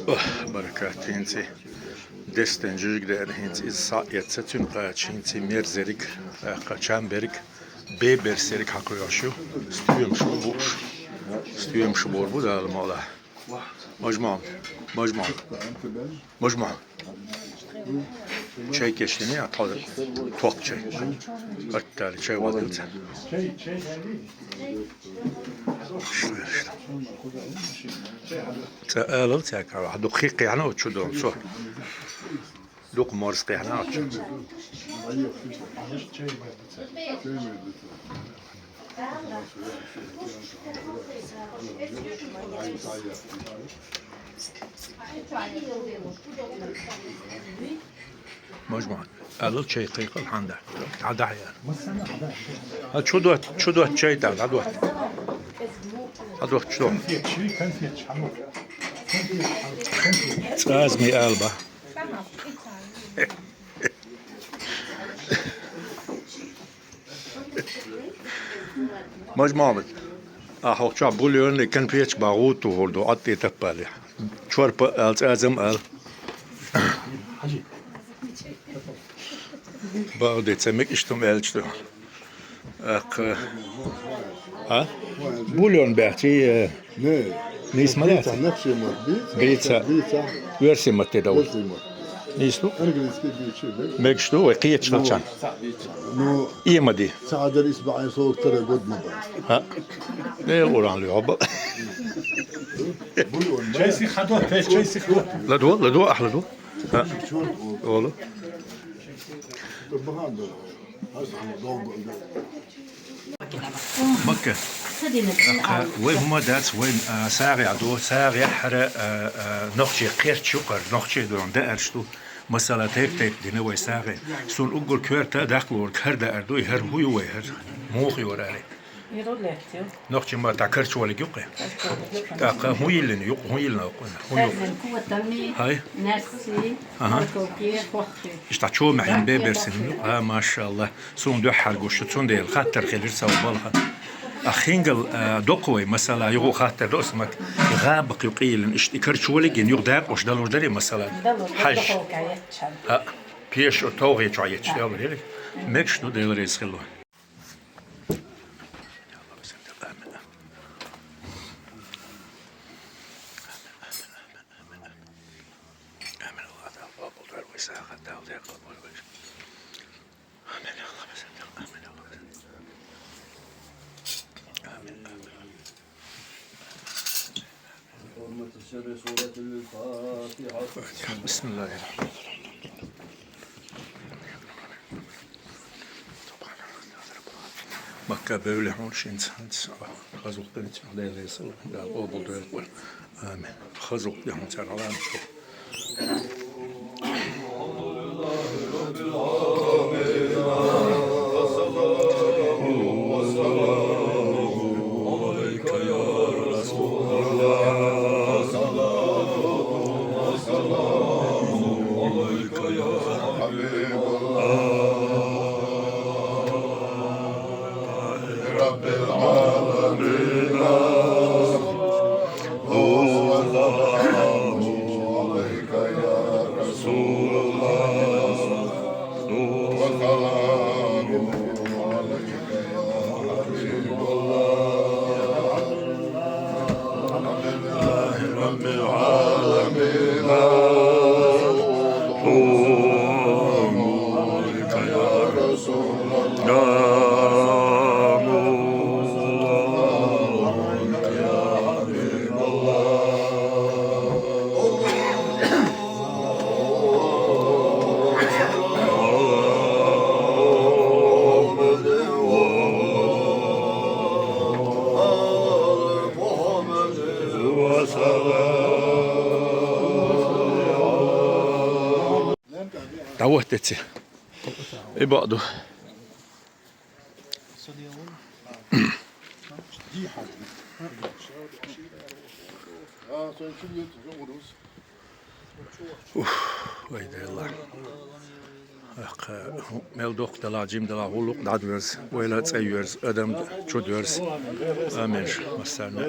Ох, баракат, хӀинца дестен жижиг деана, хӀинца иза схьа а эцна, цуьнан кхача хӀинца мерзериг, тӀаккха чамберг, беберсериг хьакхоьхьуш ю. Стоьмаш бу бууш. Стоьмаш бор бу Дала мукъалахь. Мажмахь, мажмахь, мажмахь. Чай кечдина, а тхьо тохка чай. Аттали чай вадилца. Цкъа алал цаьрга, дукха хи кхехьна оцу чу дон, со. Дукха морс кхехьна оцу чу. Мажмахь, алал чай кхайкхал хьанда. Хьан дахьа яра? Хьан чу дот, чу дот чай тӀа, хьан дот? Хьан дот чу дот? Цкъа аз ми алба. Мажмахь, а хьо чохь бульонный конфеташ бан гӀуд тухур ду, Ӏад тӀе таппале. Чорпа а ал, цӀазам а ал. Бауде, ца мегаш тум аьлча ду. Аккха. А? Бульон баьхчий, э, Не. Нийса ма дац? Бийца, нохчий ма бийца, Бийца. Бийца. Оьрсийн матте дан. Оьрсийн ма. Нийса ду? Английский бийца, да? Мегаш ду, вай кхеташ хилчан. Ну. Иймади. Ца хьадар исбаӀин сов тара год ма бац. ХӀаъ. Дела Къуръан луьйхьо ба. Чай сих хьадо, чай сих хьадо. Ладо, ладо, ахь ладо. ХӀаъ. Олу. Бахьан да. Макка. Вай хӀума дац, вайн, а, сагӀа ду, сагӀа хӀара, а, а, нохчий кхерч ю кхара, нохчий ду, даарш ду. Масала, тайп-тайп дина вай сагӀа. Суна уггар коьрта даккхалург хӀара даар ду, и хӀара хӀун ю вай хӀара? Муха ю вара аьлла? Нохчий ма тӀаккха карчу валиг юккъе. ТӀаккха хӀун йиллина юккъе, хӀун йиллина юккъе? ХӀун юккъе? Хай? Аха. Иштта чомехь беберсина ю. А, машалла. Суна дуьххьара гуш ю, цундела хаттар хилира сан балха. А хингал, а, доккху вай, масала, юха хаттар до аса мат. И гӀабакх ю къийлина, иштта и карчу валиг йина, юха дакъош далур дарий, масала? Хьаж. А, пеш товгӀе чохь етташ, ялла хили. Мегаш ду, Дела реза хилла. بسم الله الرحمن الرحيم. Макка бевлли хьуна шин цхьаьнца хазух дерца Дела реза хилла, Дала къобал дойла вай. Амин. Хазух де хьуна царна гӀалам. رب العالمين. هو السلام عليك يا А вот эти. И баду. Ух, вай Дела. Ах, мел доккха дала, жим дала, гӀуллакх дӀадоьрза, вайла цӀе йоьрза, адам чу доьрза. Амин. Массарна.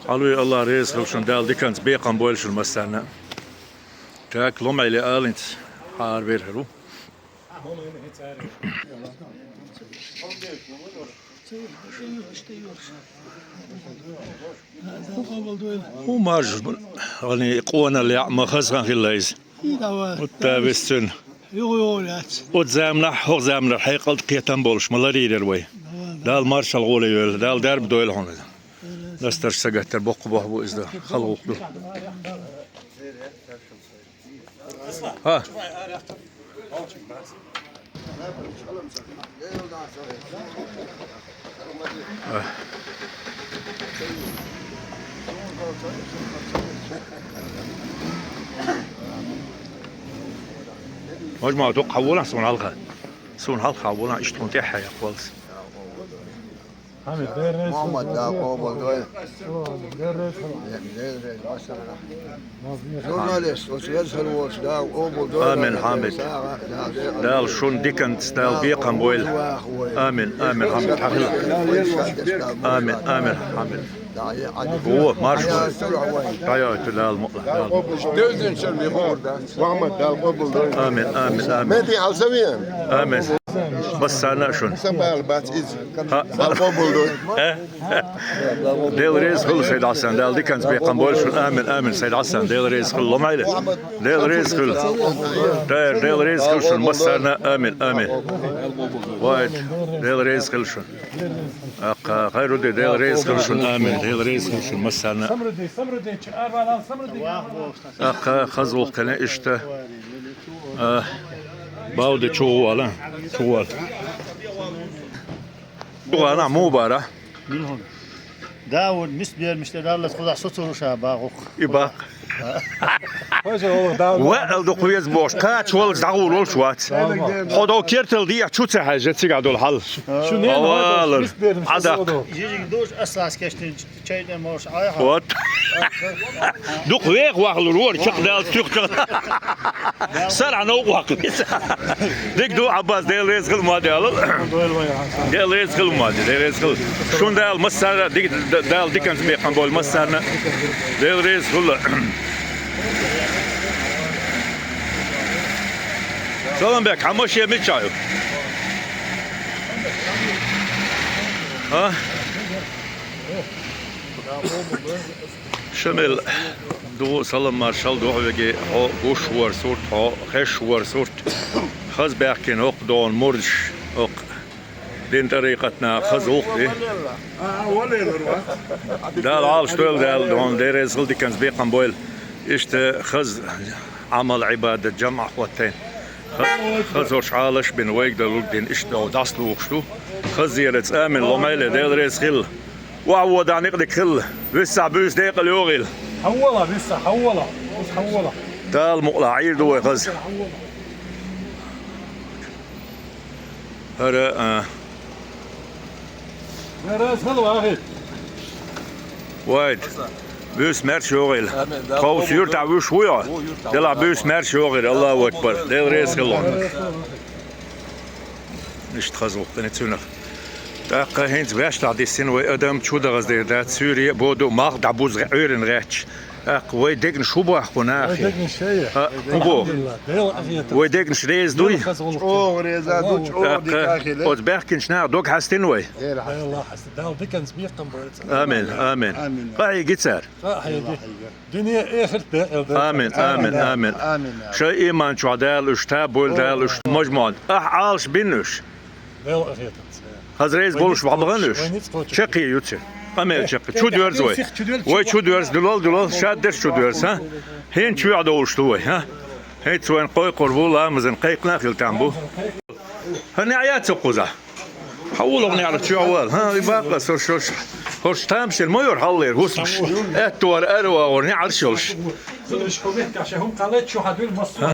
Хьалуй, Аллах реза хила шун, Дала диканца бекхам бойла шун массарна. Так, ломайле алинца хьаарвер хӀара ву. ХӀу маж, гӀани къона леӀ ма хазгӀан хилла иза. Утта висцун. Оцу заманахь, хӀокху заманара хьекъал кхетам болуш ма ларийрара вай. Дала маршалла гӀоле йойла, Дала дарба дойла хьуна. Дастарш сагаттар боккха бохь бу иза, халгӀух ду. ХӀа. Хьожа ма дукха хьан волахь суна хьалха. Суна хьалха хьан волахь, иштта хьуна тӀаьхьа яккха воллас. Мухьаммад, Дала къобалдойла. Журналист, оцу веза хир волчу Дала къобалдойла. Амин, Хьамид. Дала шун диканца, Дала бекхам бойла. Амин, амин, Хьамид. Хьахила. Амин, амин, Хьамид. О, марш. ДӀайойту Дала мукъла. Дала. Мухьаммад, Дала къобалдойла. Амин, амин, амин. Амин. Массарна а шуна. Сан бала бац иза. ХӀа. Дала къобалдойла. Э? Дела реза хуьлу, Сайд Хьасан. Дала диканца бекхам бойла шуна. Амин, амин, Сайд Хьасан. Дела реза хуьлу. Ломайла. Дела реза хуьлу. Тайр, Дела реза хуьлу шуна. Массарна а амин, амин. Вайт. Дела реза хуьлу шуна. Аккха, Хайрудди, Дела реза хуьлу шуна. Амин. Дела реза хуьлу шуна. Массарна. Самрудди, Самрудди, чу арван ал, Самрудди. Аккха, хаза гӀуллакх кхина иштта. А, Бауди чу гӀу вала. Чу гӀу вала. Чу гӀу вала, муха бара? Мила хӀун? Да, вон мис бермиш тӀе даллалц кхузахь соцур ша багӀух. И бакъ. Ваал дукха веза бохуш, кхача волчу дӀагӀур волуш вац. Хьо дов кертал дийхьа чу ца хьаьжжа цигахь долу хьал. Шу ненан Ӏадаккха. Жижиг душ ас лас кечдинчу. Чай тӀе молуш Ӏайха. Вот. Дукха веха вахалур вара, чекхдаллалц туьхкал. Сарахь новкъа ваккха. Дика ду, Ӏаббас, Дела реза хила ма де алал. Дела реза хила ма де, Дела реза хила. Шун Дала массара, дика, Дала диканца бекхам бойла массарна. Дела реза хила. Салам бек, хьан машен мичахь ю? А? Шамил, дугӀу салам маршалла ду хьоьга, хьо гуш вара сурт, хьо хеш вара сурт. Хаза баьхкина хӀокху догӀун мурдаш, хӀокху дин тӀарикъатна хаза гӀуллакх ди. Дала Ӏалаш дойла, Дала догӀун, Дела реза хила, диканца бекхам бойла. Иштта хаза Ӏамал, Ӏибадат, жамӀа хӀоттайна. Ха-, хаза хӀорш Ӏалаш бина, вайга дан лугдина, иштта догӀу дӀасалухуш ду. Хаза зераца амин, ломайле, Дела реза хила. Охьавода, некъ дика хила. Виссахь буьйса декъала йогӀийла. Хьавола, виссахь, хьавола. Хьавола. Дала мукъла, Ӏийр ду вай хаза. ХӀара, а. Дела реза хила, вахит. Вайт. Буьйса маьрша йогӀийла. Амин. Тховса юьртахь вуьш ву йо? Ву, юьртахь. Делахь буьйса маьрша йогӀийла. Аллаху акбар. Дела реза хила. Иштта хаза гӀуллакх кхина цуьнах. ТӀаккха хӀинца ваьштахь диссина вай адам чу дахаза дер дац, суьйре а боду, малх дӀабуза Ӏуьйранна гӀерташ. ТӀаккха вай дегнаш хӀун боху нахе? Вай дегнаш шайе. А, хӀун боху? Алхьамдулиллах, Дела къахетам. Вай дегнаш реза дуй? Дела хаза гӀуллакх. ЧӀогӀа реза ду, чӀогӀа дика хила. ТӀаккха оцу баьхкинчу наха дог хьаьстина вай? Дела хьаьста. Дала диканца бекхам бойла. Амин, амин. Амин. Къахьийги цара. Къахьийги. Дуьне, эхарт декъала дойла. Амин, амин, амин. Амин. Шайн иман чохь Дала уьш, табойла Дала уьш, мажмуӀан. Ахь Ӏалаш бина уьш. Дела къахетам. Хаза реза болуш бахьана уьш. Чаккхе ю церан. Къамел чаккхе. Чу доьрза вай. Вай чу доьрза, дулал, дулал, шадерш чу доьрза, хӀа? ХӀинца чоьхьа довлуш ду вай, хӀа? ХӀинца вайн кхойкхур ву, ламазан кхайкхина а хила там бу. ХӀара неӀ яц хӀокхузахь? Хьавола оаха, неӀарга чу вала. ХӀа, и бакъ ас, хӀорш, хӀорш, хӀорш тамашийна ма йора хьаллера хӀусамаш. Аьттув вар, аьрру вагӀар, неӀарш йолаш. Цудухьа хӀама даьккха, шоай хӀама кхаллаччо хьадуьйла массо а.